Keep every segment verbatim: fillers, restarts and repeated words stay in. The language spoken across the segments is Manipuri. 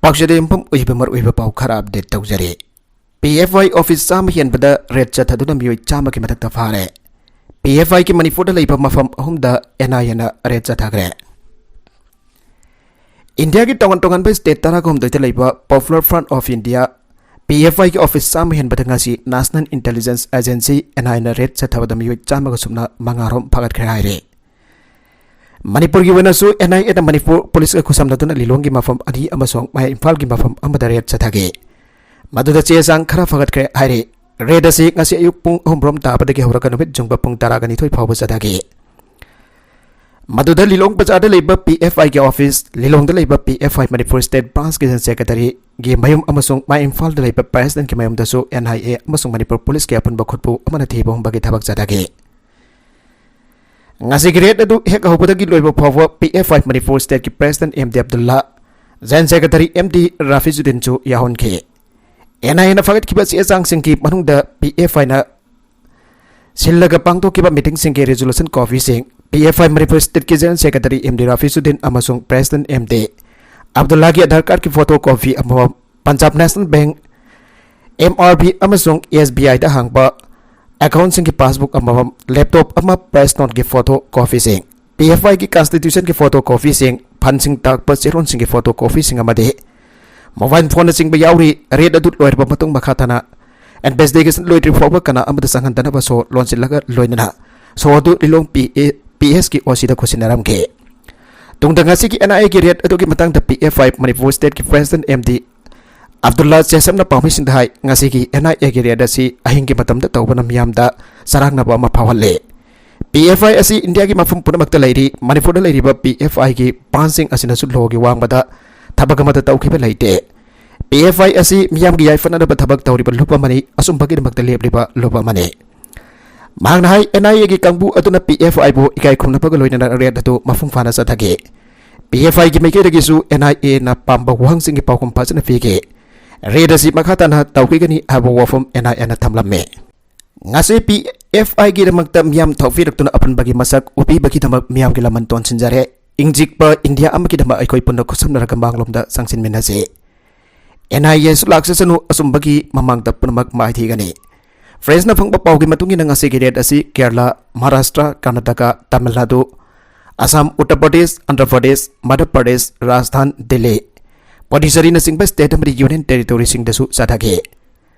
ꯄꯥꯎꯆꯦꯗ ꯌꯨꯝꯐꯝ ꯑꯣꯏꯕ ꯃꯔꯨꯑꯣꯏꯕ ꯄꯥꯎ ꯈꯔ ꯑꯞꯗꯦꯠ ꯇꯧꯖꯔꯤ꯫ ꯄꯤ ꯑꯦꯐ ꯑꯥꯏ ꯑꯣꯐꯤꯁ ꯆꯥꯝꯃ ꯍꯦꯟꯕꯗ ꯔꯦꯗ ꯆꯠꯊꯗꯨꯅ ꯃꯤꯑꯣꯏ ꯆꯥꯝꯃꯒꯤ ꯃꯊꯛꯇ ꯐꯥꯔꯦ꯫ ꯄꯤ ꯑꯦꯐ ꯑꯥꯏꯒꯤ ꯃꯅꯤꯄꯨꯔꯗ ꯂꯩꯕ ꯃꯐꯝ ꯑꯍꯨꯝꯗ ꯑꯦꯟ ꯑꯥꯏ ꯑꯦꯅ ꯔꯦꯗ ꯆꯠꯊꯈ꯭ꯔꯦ꯫ ꯏꯟꯗꯤꯌꯥꯒꯤ ꯇꯣꯉꯥꯟ ꯇꯣꯉꯥꯟꯕ ꯁ꯭ꯇꯦꯠ ꯇꯔꯥꯒ ꯍꯨꯝꯗꯣꯏꯗ ꯂꯩꯕ Popular Front of India, P F ꯑꯥꯏꯒꯤ ꯑꯣꯐꯤꯁ ꯆꯥꯝꯃ ꯍꯦꯟꯕꯗ ꯉꯁꯤ National Intelligence Agency, and I ꯑꯦꯅ ꯔꯦꯗ ꯆꯠꯊꯕꯗ ꯃꯤꯑꯣꯏ ꯆꯥꯝꯃꯒ ꯁꯨꯞꯅ ꯃꯉꯥ ꯔꯣꯝ ꯐꯥꯒꯠꯈ꯭ꯔꯦ ꯍꯥꯏꯔꯦ꯫ ꯃꯅꯤꯄꯨꯔꯒꯤ ꯑꯣꯏꯅꯁꯨ ꯑꯦꯟ ꯑꯥꯏ ꯑꯦꯅ ꯃꯅꯤꯄꯨꯔ ꯄꯨꯂꯤꯁꯀ ꯈꯨꯠꯁꯝꯅꯗꯨꯅ ꯂꯤꯂꯣꯡꯒꯤ ꯃꯐꯝ ꯑꯅꯤ ꯑꯃꯁꯨꯡ ꯃꯌꯥꯏ ꯏꯝꯐꯥꯜꯒꯤ ꯃꯐꯝ ꯑꯃꯗ ꯔꯦꯗ ꯆꯠꯊꯈꯤ꯫ ꯃꯗꯨꯗ ꯆꯦ ꯆꯥꯡ ꯈꯔ ꯐꯒꯠꯈ꯭ꯔꯦ ꯍꯥꯏꯔꯤ꯫ ꯔꯦꯗ ꯑꯁꯤ ꯉꯁꯤ ꯑꯌꯨꯛ ꯄꯨꯡ ꯑꯍꯨꯝ ꯔꯣꯝ ꯇꯥꯕꯗꯒꯤ ꯍꯧꯔꯒ ꯅꯨꯃꯤꯠ ꯌꯨꯡꯕ ꯄꯨꯡ ꯇꯔꯥꯒ ꯅꯤꯊꯣꯏ ꯐꯥꯎꯕ ꯆꯠꯊꯈꯤ꯫ ꯃꯗꯨꯗ ꯂꯤꯂꯣꯡ ꯕꯖꯥꯔꯗ ꯂꯩꯕ ꯄꯤ ꯑꯦꯐ ꯑꯥꯏꯒꯤ ꯑꯣꯐꯤꯁ, ꯂꯤꯂꯣꯡꯗ ꯂꯩꯕ ꯄꯤ F I Manipur state ꯕ꯭ꯔꯥꯟꯁꯀꯤ general ꯁꯦꯀ꯭ꯔꯦꯇꯔꯤꯒꯤ ꯃꯌꯨꯝ ꯑꯃꯁꯨꯡ ꯃꯌꯥꯏ ꯏꯝꯐꯥꯜꯗ ꯂꯩꯕ ꯄ꯭ꯔꯦꯁꯤꯗꯦꯟꯠꯀꯤ ꯃꯌꯨꯝꯗꯁꯨ ꯑꯦꯟ ꯑꯥꯏ ꯑꯦ ꯑꯃꯁꯨꯡ ꯃꯅꯤꯄꯨꯔ ꯄꯨꯂꯤꯁꯀꯤ ꯑꯄꯨꯟꯕ ꯈꯨꯠꯄꯨ ꯑꯃꯅ ꯊꯤꯕ ꯍꯨꯝꯕꯒꯤ ꯊꯕꯛ ꯆꯠꯊꯈꯤ꯫ ꯉꯁꯤꯒꯤ ꯔꯦꯗ ꯑꯗꯨ ꯍꯦꯛ ꯍꯧꯕꯗꯒꯤ ꯂꯣꯏꯕ ꯐꯥꯎꯕ ꯄꯤ ꯑꯦꯐ ꯑꯥꯏ ꯃꯅꯤꯄꯨꯔ ꯁ꯭ꯇꯦꯠꯀꯤ president M D Abdulla, general secretary M D ꯔꯥꯐꯤꯖꯨꯗꯤꯟꯁꯨ ꯌꯥꯎꯍꯟꯈꯤ꯫ ꯑꯦꯟ ꯑꯥꯏ ꯑꯦꯅ ꯐꯒꯠꯈꯤꯕ ꯆꯦ ꯆꯥꯡꯁꯤꯡꯒꯤ ꯃꯅꯨꯡꯗ ꯄꯤ ꯑꯦꯐ ꯑꯥꯏꯅ ꯁꯤꯜꯂꯒ ꯄꯥꯡꯊꯣꯛꯈꯤꯕ ꯃꯤꯇꯤꯡꯁꯤꯡꯒꯤ ꯔꯤꯖꯣꯂꯨꯁꯟ ꯀꯣꯄꯤꯁꯤꯡ, ꯄꯤ ꯑꯦꯐ ꯑꯥꯏ ꯃꯅꯤꯄꯨꯔ ꯁ꯭ꯇꯦꯠꯀꯤ general secretary M D Rafijuddin ꯑꯃꯁꯨꯡ ꯄ꯭ꯔꯦꯁꯤꯗꯦꯟꯠ ꯑꯦꯝ ꯗꯤ ꯑꯕꯗꯨꯜꯂꯥꯒꯤ ꯑꯙꯥꯔ ꯀꯥꯔꯗꯀꯤ ꯐꯣꯇꯣ ꯀꯣꯄꯤ ꯑꯃꯃꯝ, Punjab national bank, M R B ꯑꯃꯁꯨꯡ ꯑꯦꯁ ꯕꯤ ꯑꯥꯏꯗ ꯍꯥꯡꯕ ꯑꯦꯀꯥꯎꯟꯠꯁꯤꯡꯒꯤ ꯄꯥꯁꯕꯨꯛ ꯑꯃꯃꯝ, ꯂꯦꯞꯇꯣꯞ ꯑꯃ, ꯄ꯭ꯔꯦꯁ ꯅꯣꯠꯀꯤ ꯐꯣꯇꯣ ꯀꯣꯄꯤꯁꯤꯡ, ꯄꯤ ꯑꯦꯐ ꯑꯥꯏꯒꯤ ꯀꯟꯁꯇꯤꯇ꯭ꯌꯨꯁꯟꯒꯤ ꯐꯣꯇꯣ ꯀꯣꯄꯤꯁꯤꯡ, ꯐꯟꯁꯤꯡ ꯇꯥꯛꯄ ꯆꯦꯔꯣꯜꯁꯤꯡꯒꯤ ꯐꯣꯇꯣ ꯀꯣꯄꯤꯁꯤꯡ ꯑꯃꯗꯤ ꯃꯣꯕꯥꯏꯜ ꯐꯣꯟꯅꯆꯤꯡꯕ ꯌꯥꯎꯔꯤ꯫ ꯔꯦꯗ ꯑꯗꯨ ꯂꯣꯏꯔꯕ ꯃꯇꯨꯡ ꯃꯈꯥ ꯇꯥꯅ ꯏꯟꯚꯦꯁꯇꯤꯒꯦꯁꯟ ꯂꯣꯏꯗ꯭ꯔꯤ ꯐꯥꯎꯕ ꯀꯅꯥ ꯑꯃꯠꯇ ꯆꯪꯍꯟꯗꯅꯕ ꯁꯣ ꯂꯣꯟꯁꯤꯜꯂꯒ ꯂꯣꯏꯅꯅ ꯁꯣ ꯑꯗꯨ ꯂꯤꯂꯣꯡ ꯄꯤ ꯑꯦ, ꯄꯤ ꯑꯦꯁꯀꯤ ꯑꯣ ꯁꯤꯗ ꯈꯨꯠꯁꯤꯟꯅꯔꯝꯈꯤ꯫ ꯇꯨꯡꯗ ꯉꯁꯤꯒꯤ ꯑꯦꯟ ꯑꯥꯏ ꯑꯦꯒꯤ ꯔꯦꯗ ꯑꯗꯨꯒꯤ ꯃꯇꯥꯡꯗ ꯄꯤ ꯑꯦꯐ ꯑꯥꯏ ꯃꯅꯤꯄꯨꯔ ꯁ꯭ꯇꯦꯠꯀꯤ ꯄ꯭ꯔꯦꯁꯤꯗꯦꯟꯠ ꯑꯦꯝ ꯗꯤ ꯑꯕꯗꯨꯜꯂꯥ ꯖꯦꯁꯝꯅ ꯄꯥꯎꯃꯤꯁꯤꯡꯗ ꯍꯥꯏ, ꯉꯁꯤꯒꯤ ꯑꯦꯟ ꯑꯥꯏ ꯑꯦꯒꯤ ꯔꯦꯗ ꯑꯁꯤ ꯑꯍꯤꯡꯒꯤ ꯃꯇꯝꯗ ꯇꯧꯕꯅ ꯃꯤꯌꯥꯝꯗ ꯆꯔꯥꯡꯅꯕ ꯑꯃ ꯐꯥꯎꯍꯜꯂꯦ꯫ ꯄꯤ ꯑꯦꯐ ꯑꯥꯏ ꯑꯁꯤ ꯏꯟꯗꯤꯌꯥꯒꯤ ꯃꯐꯝ ꯄꯨꯝꯅꯃꯛꯇ ꯂꯩꯔꯤ꯫ ꯃꯅꯤꯄꯨꯔꯗ ꯂꯩꯔꯤꯕ ꯄꯤ ꯑꯦꯐ ꯑꯥꯏꯒꯤ ꯕ꯭ꯔꯥꯟꯁꯁꯤꯡ ꯑꯁꯤꯅꯁꯨ ꯂꯣꯒꯤ ꯋꯥꯡꯃꯗ ꯊꯕꯛ ꯑꯃꯠꯇ ꯇꯧꯈꯤꯕ ꯂꯩꯇꯦ꯫ ꯄꯤ ꯑꯦꯐ ꯑꯥꯏ ꯑꯁꯤ ꯃꯤꯌꯥꯝꯒꯤ ꯌꯥꯏꯐꯅꯅꯕ ꯊꯕꯛ ꯇꯧꯔꯤꯕ ꯂꯨꯞ ꯑꯃꯅꯤ, ꯑꯆꯨꯝꯕꯒꯤꯗꯃꯛꯇ ꯂꯦꯞꯂꯤꯕ ꯂꯨꯞ ꯑꯃꯅꯤ꯫ ꯃꯍꯥꯛꯅ ꯍꯥꯏ, ꯑꯦꯟ ꯑꯥꯏ ꯑꯦꯒꯤ ꯀꯥꯡꯕꯨ ꯑꯗꯨꯅ ꯄꯤ ꯑꯦꯐ ꯑꯥꯏꯕꯨ ꯏꯀꯥꯏ ꯈꯨꯝꯅꯕꯒ ꯂꯣꯏꯅꯅ ꯔꯦꯗ ꯑꯗꯨ ꯃꯄꯨꯡ ꯐꯥꯅ ꯆꯠꯊꯈꯤ꯫ ꯄꯤ ꯑꯦꯐ ꯑꯥꯏꯒꯤ ꯃꯥꯏꯀꯩꯗꯒꯤꯁꯨ ꯑꯦꯟ ꯑꯥꯏ ꯑꯦꯅ ꯄꯥꯝꯕ ꯋꯥꯍꯪꯁꯤꯡꯒꯤ ꯄꯥꯎꯈꯨꯝ ꯐꯖꯅ ꯄꯤꯈꯤ꯫ ꯔꯦꯗ ꯑꯁꯤ ꯃꯈꯥ ꯇꯥꯅ ꯇꯧꯈꯤꯒꯅꯤ ꯍꯥꯏꯕ ꯋꯥꯐꯝ ꯑꯦꯟ ꯑꯥꯏ ꯑꯦꯅ ꯊꯝꯂꯝꯃꯤ꯫ ꯉꯁꯤ ꯄꯤ ꯑꯦꯐ ꯑꯥꯏꯒꯤꯗꯃꯛꯇ ꯃꯤꯌꯥꯝ ꯊꯧꯄꯤꯔꯛꯇꯨꯅ ꯑꯄꯨꯟꯕꯒꯤ ꯃꯁꯛ ꯎꯄꯤꯕꯒꯤꯗꯃꯛ ꯃꯤꯌꯥꯝꯒꯤ ꯂꯃꯟ ꯇꯣꯟꯁꯤꯟꯖꯔꯦ꯫ ꯏꯪ ꯆꯤꯛꯄ ꯏꯟꯗꯤꯌꯥ ꯑꯃꯒꯤꯗꯃꯛ ꯑꯩꯈꯣꯏ ꯄꯨꯟꯅ ꯈꯨꯠꯁꯝꯅꯔꯒ ꯃꯥꯡꯂꯣꯝꯗ ꯆꯪꯁꯤꯟꯃꯤꯟꯅꯁꯤ꯫ ꯑꯦꯟ ꯑꯥꯏ ꯑꯦꯁꯨ ꯂꯥꯛꯆꯁꯅꯨ, ꯑꯆꯨꯝꯕꯒꯤ ꯃꯃꯥꯡꯗ ꯄꯨꯝꯅꯃꯛ ꯃꯥꯏꯊꯤꯒꯅꯤ꯫ ꯐ꯭ꯔꯦꯟꯁꯅ ꯐꯪꯕ ꯄꯥꯎꯒꯤ ꯃꯇꯨꯡ ꯏꯟꯅ ꯉꯁꯤꯒꯤ ꯔꯦꯗ ꯑꯁꯤ ꯀꯦꯔꯂꯥ, ꯃꯍꯥꯔꯥꯁꯇ꯭ꯔ, ꯀꯔꯅꯥꯇꯀꯥ, ꯇꯥꯃꯤꯜ ꯅꯥꯗꯨ, ꯑꯁꯥꯝ, ꯎꯠꯇꯔ ꯄ꯭ꯔꯗꯦꯁ, ꯑꯟꯙ꯭ꯔ ꯄ꯭ꯔꯗꯦꯁ, ꯃꯙ꯭ꯌ ꯄ꯭ꯔꯗꯦꯁ, ꯔꯥꯖꯁꯊꯥꯟ, ꯗꯤꯜꯂꯤ, ꯄꯣꯟꯗꯤꯆꯦꯔꯤꯅꯆꯤꯡꯕ ꯁ꯭ꯇꯦꯠ ꯑꯃꯗꯤ ꯌꯨꯅꯤꯌꯟ ꯇꯦꯔꯤꯇꯣꯔꯤꯁꯤꯡꯗꯁꯨ ꯆꯠꯊꯈꯤ꯫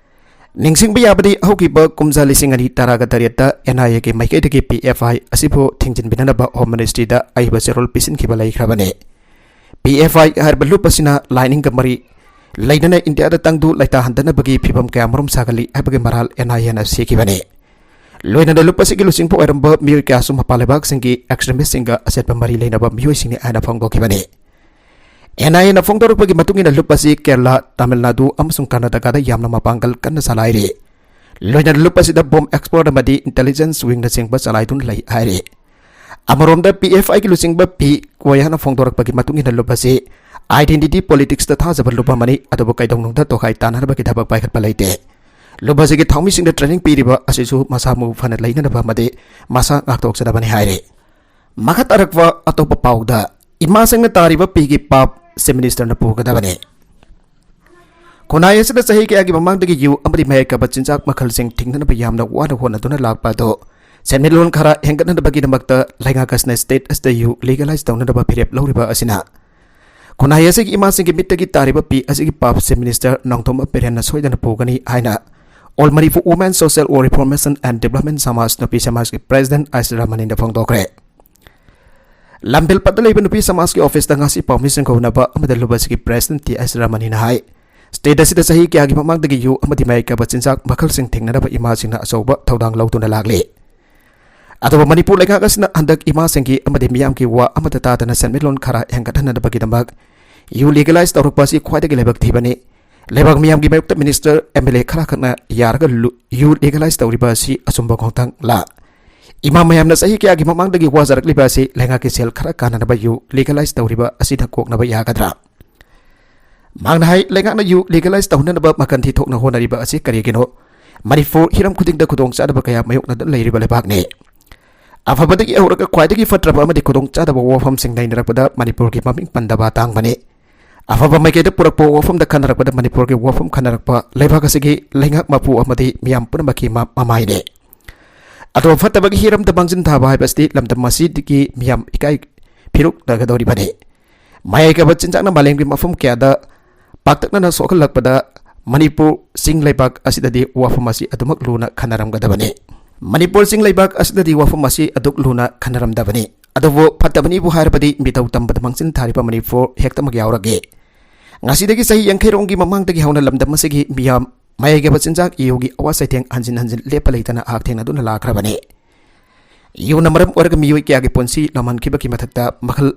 ꯅꯤꯡꯁꯤꯡꯕ ꯌꯥꯕꯗꯤ, ꯍꯧꯈꯤꯕ ꯀꯨꯝꯖꯥ ꯂꯤꯁꯤꯡ ꯑꯅꯤ ꯇꯔꯥꯒ ꯇꯔꯦꯠꯇ ꯑꯦꯟ ꯑꯥꯏ ꯑꯦꯒꯤ ꯃꯥꯏꯀꯩꯗꯒꯤ ꯄꯤ ꯑꯦꯐ ꯑꯥꯏ ꯑꯁꯤꯕꯨ ꯊꯤꯡꯖꯤꯟꯕꯤꯅꯅꯕ ꯍꯣꯝ ꯃꯤꯅꯤꯁꯇ꯭ꯔꯤꯗ ꯑꯏꯕ ꯆꯦꯔꯣꯜ ꯄꯤꯁꯤꯟꯈꯤꯕ ꯂꯩꯈ꯭ꯔꯕꯅꯤ꯫ ꯄꯤ ꯑꯦꯐ ꯑꯥꯏ ꯍꯥꯏꯔꯤꯕ ꯂꯨꯞ ꯑꯁꯤꯅ ꯂꯥꯏꯅꯤꯡꯒ ꯃꯔꯤ ꯂꯩꯅꯅ ꯏꯟꯗꯤꯌꯥꯗ ꯇꯪꯗꯨ ꯂꯩꯇꯥꯍꯟꯗꯅꯕꯒꯤ ꯐꯤꯚꯝ ꯀꯌꯥꯃꯔꯨꯝ ꯁꯥꯒꯠꯂꯤ ꯍꯥꯏꯕꯒꯤ ꯃꯔꯥꯜ ꯑꯦꯟ ꯑꯥꯏ ꯑꯦꯅ ꯁꯤꯈꯤꯕꯅꯤ꯫ ꯂꯣꯏꯅꯅ ꯂꯨꯞ ꯑꯁꯤꯒꯤ ꯂꯨꯆꯤꯡꯕ ꯑꯣꯏꯔꯝꯕ ꯃꯤꯑꯣꯏ ꯀꯌꯥꯁꯨ ꯃꯄꯥꯟ ꯂꯩꯕꯥꯛꯁꯤꯡꯒꯤ ꯑꯦꯛꯁꯇ꯭ꯔꯤꯃꯤꯁ꯭ꯠꯁꯤꯡꯒ ꯑꯆꯦꯠꯄ ꯃꯔꯤ ꯂꯩꯅꯕ ꯃꯤꯑꯣꯏꯁꯤꯡꯅꯤ ꯍꯥꯏꯅ ꯐꯣꯡꯗꯣꯛꯈꯤꯕꯅꯤ꯫ ꯑꯦꯟ ꯑꯥꯏ ꯑꯦꯅ ꯐꯣꯡꯗꯣꯔꯛꯄꯒꯤ ꯃꯇꯨꯡ ꯏꯟꯅ ꯂꯨꯞ ꯑꯁꯤ ꯀꯦꯔꯂꯥ, ꯇꯥꯃꯤꯜ ꯅꯥꯗꯨ ꯑꯃꯁꯨꯡ ꯀꯔꯅꯥꯇꯀꯥꯗ ꯌꯥꯝꯅ ꯃꯄꯥꯡꯒꯜ ꯀꯟꯅ ꯆꯂꯥꯏꯔꯤ꯫ ꯂꯣꯏꯅꯅ ꯂꯨꯞ ꯑꯁꯤꯗ ꯕꯣꯝ ꯑꯦꯛꯁꯄꯔꯠ ꯑꯃꯗꯤ ꯏꯟꯇꯦꯂꯤꯖꯦꯟꯁ ꯋꯤꯡꯅꯆꯤꯡꯕ ꯆꯂꯥꯏꯗꯨꯅ ꯂꯩ ꯍꯥꯏꯔꯤ꯫ ꯑꯃꯔꯣꯝꯗ, ꯄꯤ ꯑꯦꯐ ꯑꯥꯏꯒꯤ ꯂꯨꯆꯤꯡꯕ ꯄꯤ ꯀꯣꯌꯥꯅ ꯐꯣꯡꯗꯣꯔꯛꯄꯒꯤ ꯃꯇꯨꯡ ꯏꯟꯅ ꯂꯨꯞ ꯑꯁꯤ identity politicsꯇ ꯊꯥꯖꯕ ꯂꯨꯞ ꯑꯃꯅꯤ, ꯑꯗꯨꯕꯨ ꯀꯩꯗꯧꯅꯨꯡꯗ ꯇꯣꯈꯥꯏ ꯇꯥꯅꯅꯕꯒꯤ ꯊꯕꯛ ꯄꯥꯏꯈꯠꯄ ꯂꯩꯇꯦ꯫ ꯂꯨꯞ ꯑꯁꯤꯒꯤ ꯊꯧꯃꯤꯁꯤꯡꯗ ꯇ꯭ꯔꯦꯅꯤꯡ ꯄꯤꯔꯤꯕ ꯑꯁꯤꯁꯨ ꯃꯁꯥ ꯃꯎ ꯐꯅ ꯂꯩꯅꯅꯕ ꯑꯃꯗꯤ ꯃꯁꯥ ꯉꯥꯛꯊꯣꯛꯆꯅꯕꯅꯤ ꯍꯥꯏꯔꯤ꯫ ꯃꯈꯥ ꯇꯥꯔꯛꯄ ꯑꯇꯣꯞꯄ ꯄꯥꯎꯗ, ꯏꯃꯥꯁꯤꯡꯅ ꯇꯥꯔꯤꯕ ꯄꯤꯒꯤ ꯄꯥꯞ ꯆꯤꯐ ꯃꯤꯅꯤꯁꯇꯔꯅ ꯄꯨꯒꯗꯕꯅꯤ꯫ ꯈꯨꯟꯅꯥꯏ ꯑꯁꯤꯗ ꯆꯍꯤ ꯀꯌꯥꯒꯤ ꯃꯃꯥꯡꯗꯒꯤ ꯌꯨ ꯑꯃꯗꯤ ꯃꯌꯥꯏ ꯀꯥꯕ ꯆꯤꯟꯖꯥꯛ ꯃꯈꯜꯁꯤꯡ ꯊꯤꯡꯅꯅꯕ ꯌꯥꯝꯅ ꯋꯥꯅ ꯍꯣꯠꯅꯗꯨꯅ ꯂꯥꯛꯄ ꯑꯗꯨ ꯁꯦꯟꯃꯤꯠꯂꯣꯟ ꯈꯔ ꯍꯦꯟꯒꯠꯅꯅꯕꯒꯤꯗꯃꯛꯇ ꯂꯩꯉꯥꯛ ꯑꯁꯤꯅ ꯁ꯭ꯇꯦꯠ ꯑꯁꯤꯗ ꯌꯨ ꯂꯤꯒꯦꯂꯥꯏꯖ ꯇꯧꯅꯅꯕ ꯐꯤꯔꯦꯞ ꯂꯧꯔꯤꯕ ꯑꯁꯤꯅ ꯈꯨꯟꯅꯥꯏ ꯑꯁꯤꯒꯤ ꯏꯃꯥꯁꯤꯡꯒꯤ ꯃꯤꯠꯇꯒꯤ ꯇꯥꯔꯤꯕ ꯄꯤ ꯑꯁꯤꯒꯤ ꯄꯥꯞ ꯆꯤꯐ ꯃꯤꯅꯤꯁꯇꯔ ꯅꯣꯡꯊꯣꯝꯕꯝ ꯕꯤꯔꯦꯟꯅ ꯁꯣꯏꯗꯅ ꯄꯨꯒꯅꯤ ꯍꯥꯏꯅ All Manipur Women Social Reformation and Development Samaj ꯅꯨꯄꯤ ꯁꯃꯥꯖꯀꯤ ꯄ꯭ꯔꯦꯁꯤꯗꯦꯟꯠ ꯑꯥꯏꯁ ꯔꯥꯃꯅꯤꯅ ꯐꯣꯡꯗꯣꯛꯈ꯭ꯔꯦ꯫ ꯂꯝꯐꯦꯜꯄꯠꯇ ꯂꯩꯕ ꯅꯨꯄꯤ ꯁꯃꯥꯖꯀꯤ ꯑꯣꯐꯤꯁꯇ ꯉꯁꯤ ꯄꯥꯎꯃꯤꯁꯤꯡ ꯀꯧꯅꯕ ꯑꯃꯗ ꯂꯨꯞ ꯑꯁꯤꯒꯤ ꯄ꯭ꯔꯦꯁꯤꯗꯦꯟꯠ ꯇꯤ ꯑꯥꯏꯁ ꯔꯥꯃꯅꯤꯅ ꯍꯥꯏ, ꯁ꯭ꯇꯦꯠ ꯑꯁꯤꯗ ꯆꯍꯤ ꯀꯌꯥꯒꯤ ꯃꯃꯥꯡꯗꯒꯤ ꯌꯨ ꯑꯃꯗꯤ ꯃꯌꯥꯏ ꯀꯥꯕ ꯆꯤꯟꯖꯥꯛ ꯃꯈꯜꯁꯤꯡ ꯊꯤꯡꯅꯅꯕ ꯏꯃꯥꯁꯤꯡꯅ ꯑꯆꯧꯕ ꯊꯧꯗꯥꯡ ꯂꯧꯗꯨꯅ ꯂꯥꯛꯂꯤ꯫ ꯑꯗꯨꯕꯨ ꯃꯅꯤꯄꯨꯔ ꯂꯩꯉꯥꯛ ꯑꯁꯤꯅ ꯍꯟꯗꯛ ꯏꯃꯥꯁꯤꯡꯒꯤ ꯑꯃꯗꯤ ꯃꯤꯌꯥꯝꯒꯤ ꯋꯥ ꯑꯃꯠꯇ ꯇꯥꯗꯅ ꯁꯦꯟꯃꯤꯠꯂꯣꯟ ꯈꯔ ꯍꯦꯟꯒꯠꯍꯟꯅꯕꯒꯤꯗꯃꯛ ꯌꯨ ꯂꯤꯒꯦꯂꯥꯏꯖ ꯇꯧꯔꯛꯄ ꯑꯁꯤ ꯈ꯭ꯋꯥꯏꯗꯒꯤ ꯂꯥꯏꯕꯛ ꯊꯤꯕꯅꯤ꯫ ꯂꯩꯕꯥꯛ ꯃꯤꯌꯥꯝꯒꯤ ꯃꯥꯌꯣꯛꯇ ꯃꯤꯅꯤꯁꯇꯔ, ꯑꯦꯝ ꯑꯦꯜ ꯑꯦ ꯈꯔꯈꯛꯅ ꯌꯥꯔꯒ ꯂꯨ-, ꯌꯨ ꯂꯤꯒꯦꯂꯥꯏꯖ ꯇꯧꯔꯤꯕ ꯑꯁꯤ ꯑꯆꯨꯝꯕ ꯈꯣꯡꯊꯥꯡꯂ? ꯏꯃꯥ ꯃꯌꯥꯝꯅ ꯆꯍꯤ ꯀꯌꯥꯒꯤ ꯃꯃꯥꯡꯗꯒꯤ ꯋꯥꯖꯔꯛꯂꯤꯕ ꯑꯁꯤ ꯂꯩꯉꯥꯛꯀꯤ ꯁꯦꯜ ꯈꯔ ꯀꯥꯟꯅꯅꯕ ꯌꯨ ꯂꯤꯒꯦꯂꯥꯏꯖ ꯇꯧꯔꯤꯕ ꯑꯁꯤꯅ ꯀꯣꯛꯅꯕ ꯌꯥꯒꯗ꯭ꯔꯥ? ꯃꯍꯥꯛꯅ ꯍꯥꯏ, ꯂꯩꯉꯥꯛꯅ ꯌꯨ ꯂꯤꯒꯦꯂꯥꯏꯖ ꯇꯧꯍꯟꯅꯅꯕ ꯃꯈꯟ ꯊꯤ ꯊꯣꯛꯅ ꯍꯣꯠꯅꯔꯤꯕ ꯑꯁꯤ ꯀꯔꯤꯒꯤꯅꯣ? ꯃꯅꯤꯄꯨꯔ ꯍꯤꯔꯝ ꯈꯨꯗꯤꯡꯗ ꯈꯨꯗꯣꯡꯆꯥꯗꯕ ꯀꯌꯥ ꯃꯥꯌꯣꯛꯅꯗꯨꯅ ꯂꯩꯔꯤꯕ ꯂꯩꯕꯥꯛꯅꯤ꯫ ꯑꯐꯕꯗꯒꯤ ꯍꯧꯔꯒ ꯈ꯭ꯋꯥꯏꯗꯒꯤ ꯐꯠꯇ꯭ꯔꯕ ꯑꯃꯗꯤ ꯈꯨꯗꯣꯡꯆꯥꯗꯕ ꯋꯥꯐꯝꯁꯤꯡ ꯅꯩꯅꯔꯛꯄꯗ ꯃꯅꯤꯄꯨꯔꯒꯤ ꯃꯃꯤꯡ ꯄꯟꯗꯕ ꯇꯥꯡꯕꯅꯤ꯫ ꯑꯐꯕ ꯃꯥꯏꯀꯩꯗ ꯄꯨꯔꯛꯄ ꯋꯥꯐꯝꯗ ꯈꯟꯅꯔꯛꯄꯗ ꯃꯅꯤꯄꯨꯔꯒꯤ ꯋꯥꯐꯝ ꯈꯟꯅꯔꯛꯄ ꯂꯩꯕꯥꯛ ꯑꯁꯤꯒꯤ ꯂꯩꯉꯥꯛ ꯃꯄꯨ ꯑꯃꯗꯤ ꯃꯤꯌꯥꯝ ꯄꯨꯝꯅꯃꯛꯀꯤ ꯃ-, ꯃꯃꯥꯏꯅꯤ꯫ ꯑꯗꯣ ꯐꯠꯇꯕꯒꯤ ꯍꯤꯔꯝꯗ ꯃꯥꯡꯖꯤꯟ ꯊꯥꯕ ꯍꯥꯏꯕꯁꯤꯗꯤ ꯂꯝꯗꯝ ꯑꯁꯤꯗꯒꯤ ꯃꯤꯌꯥꯝ ꯏꯀꯥꯏ ꯐꯤꯔꯨꯛꯅꯒꯗꯧꯔꯤꯕꯅꯤ꯫ ꯃꯌꯥꯏ ꯀꯥꯕ ꯆꯤꯟꯖꯥꯛꯅ ꯃꯥꯂꯦꯝꯒꯤ ꯃꯐꯝ ꯀꯌꯥꯗ ꯄꯥꯛꯇꯛꯅꯅ ꯁꯣꯛꯍꯜꯂꯛꯄꯗ ꯃꯅꯤꯄꯨꯔ ꯆꯤꯡ ꯂꯩꯕꯥꯛ ꯑꯁꯤꯗꯗꯤ ꯋꯥꯐꯝ ꯑꯁꯤ ꯑꯗꯨꯃꯛ ꯂꯨꯅ ꯈꯟꯅꯔꯝꯒꯗꯕꯅꯤ꯫ ꯃꯅꯤꯄꯨꯔ ꯆꯤꯡ ꯂꯩꯕꯥꯛ ꯑꯁꯤꯗꯗꯤ ꯋꯥꯐꯝ ꯑꯁꯤ ꯑꯗꯨꯛ ꯂꯨꯅ ꯈꯟꯅꯔꯝꯗꯕꯅꯤ꯫ ꯑꯗꯨꯕꯨ ꯐꯠꯇꯕꯅꯤꯕꯨ ꯍꯥꯏꯔꯕꯗꯤ ꯃꯤꯇꯧ ꯇꯝꯕꯗ ꯃꯥꯡꯖꯤꯟ ꯊꯥꯔꯤꯕ ꯃꯅꯤꯄꯨꯔ ꯍꯦꯛꯇꯃꯛ ꯌꯥꯎꯔꯒꯦ꯫ ꯉꯁꯤꯗꯒꯤ ꯆꯍꯤ ꯌꯥꯡꯈꯩ ꯔꯣꯝꯒꯤ ꯃꯃꯥꯡꯗꯒꯤ ꯍꯧꯅ ꯂꯝꯗꯝ ꯑꯁꯤꯒꯤ ꯃꯤꯌꯥꯝ ꯃꯌꯥꯏ ꯀꯥꯕ ꯆꯤꯟꯖꯥꯛ ꯌꯨꯒꯤ ꯑꯋꯥ ꯆꯩꯊꯦꯡ ꯍꯟꯖꯤꯟ ꯍꯟꯖꯤꯟ ꯂꯦꯞꯄ ꯂꯩꯇꯅ ꯍꯛꯊꯦꯡꯅꯗꯨꯅ ꯂꯥꯛꯈ꯭ꯔꯕꯅꯤ꯫ ꯌꯨꯅ ꯃꯔꯝ ꯑꯣꯏꯔꯒ ꯃꯤꯑꯣꯏ ꯀꯌꯥꯒꯤ ꯄꯨꯟꯁꯤ ꯂꯝꯍꯟꯈꯤꯕꯒꯤ ꯃꯊꯛꯇ ꯃꯈꯜ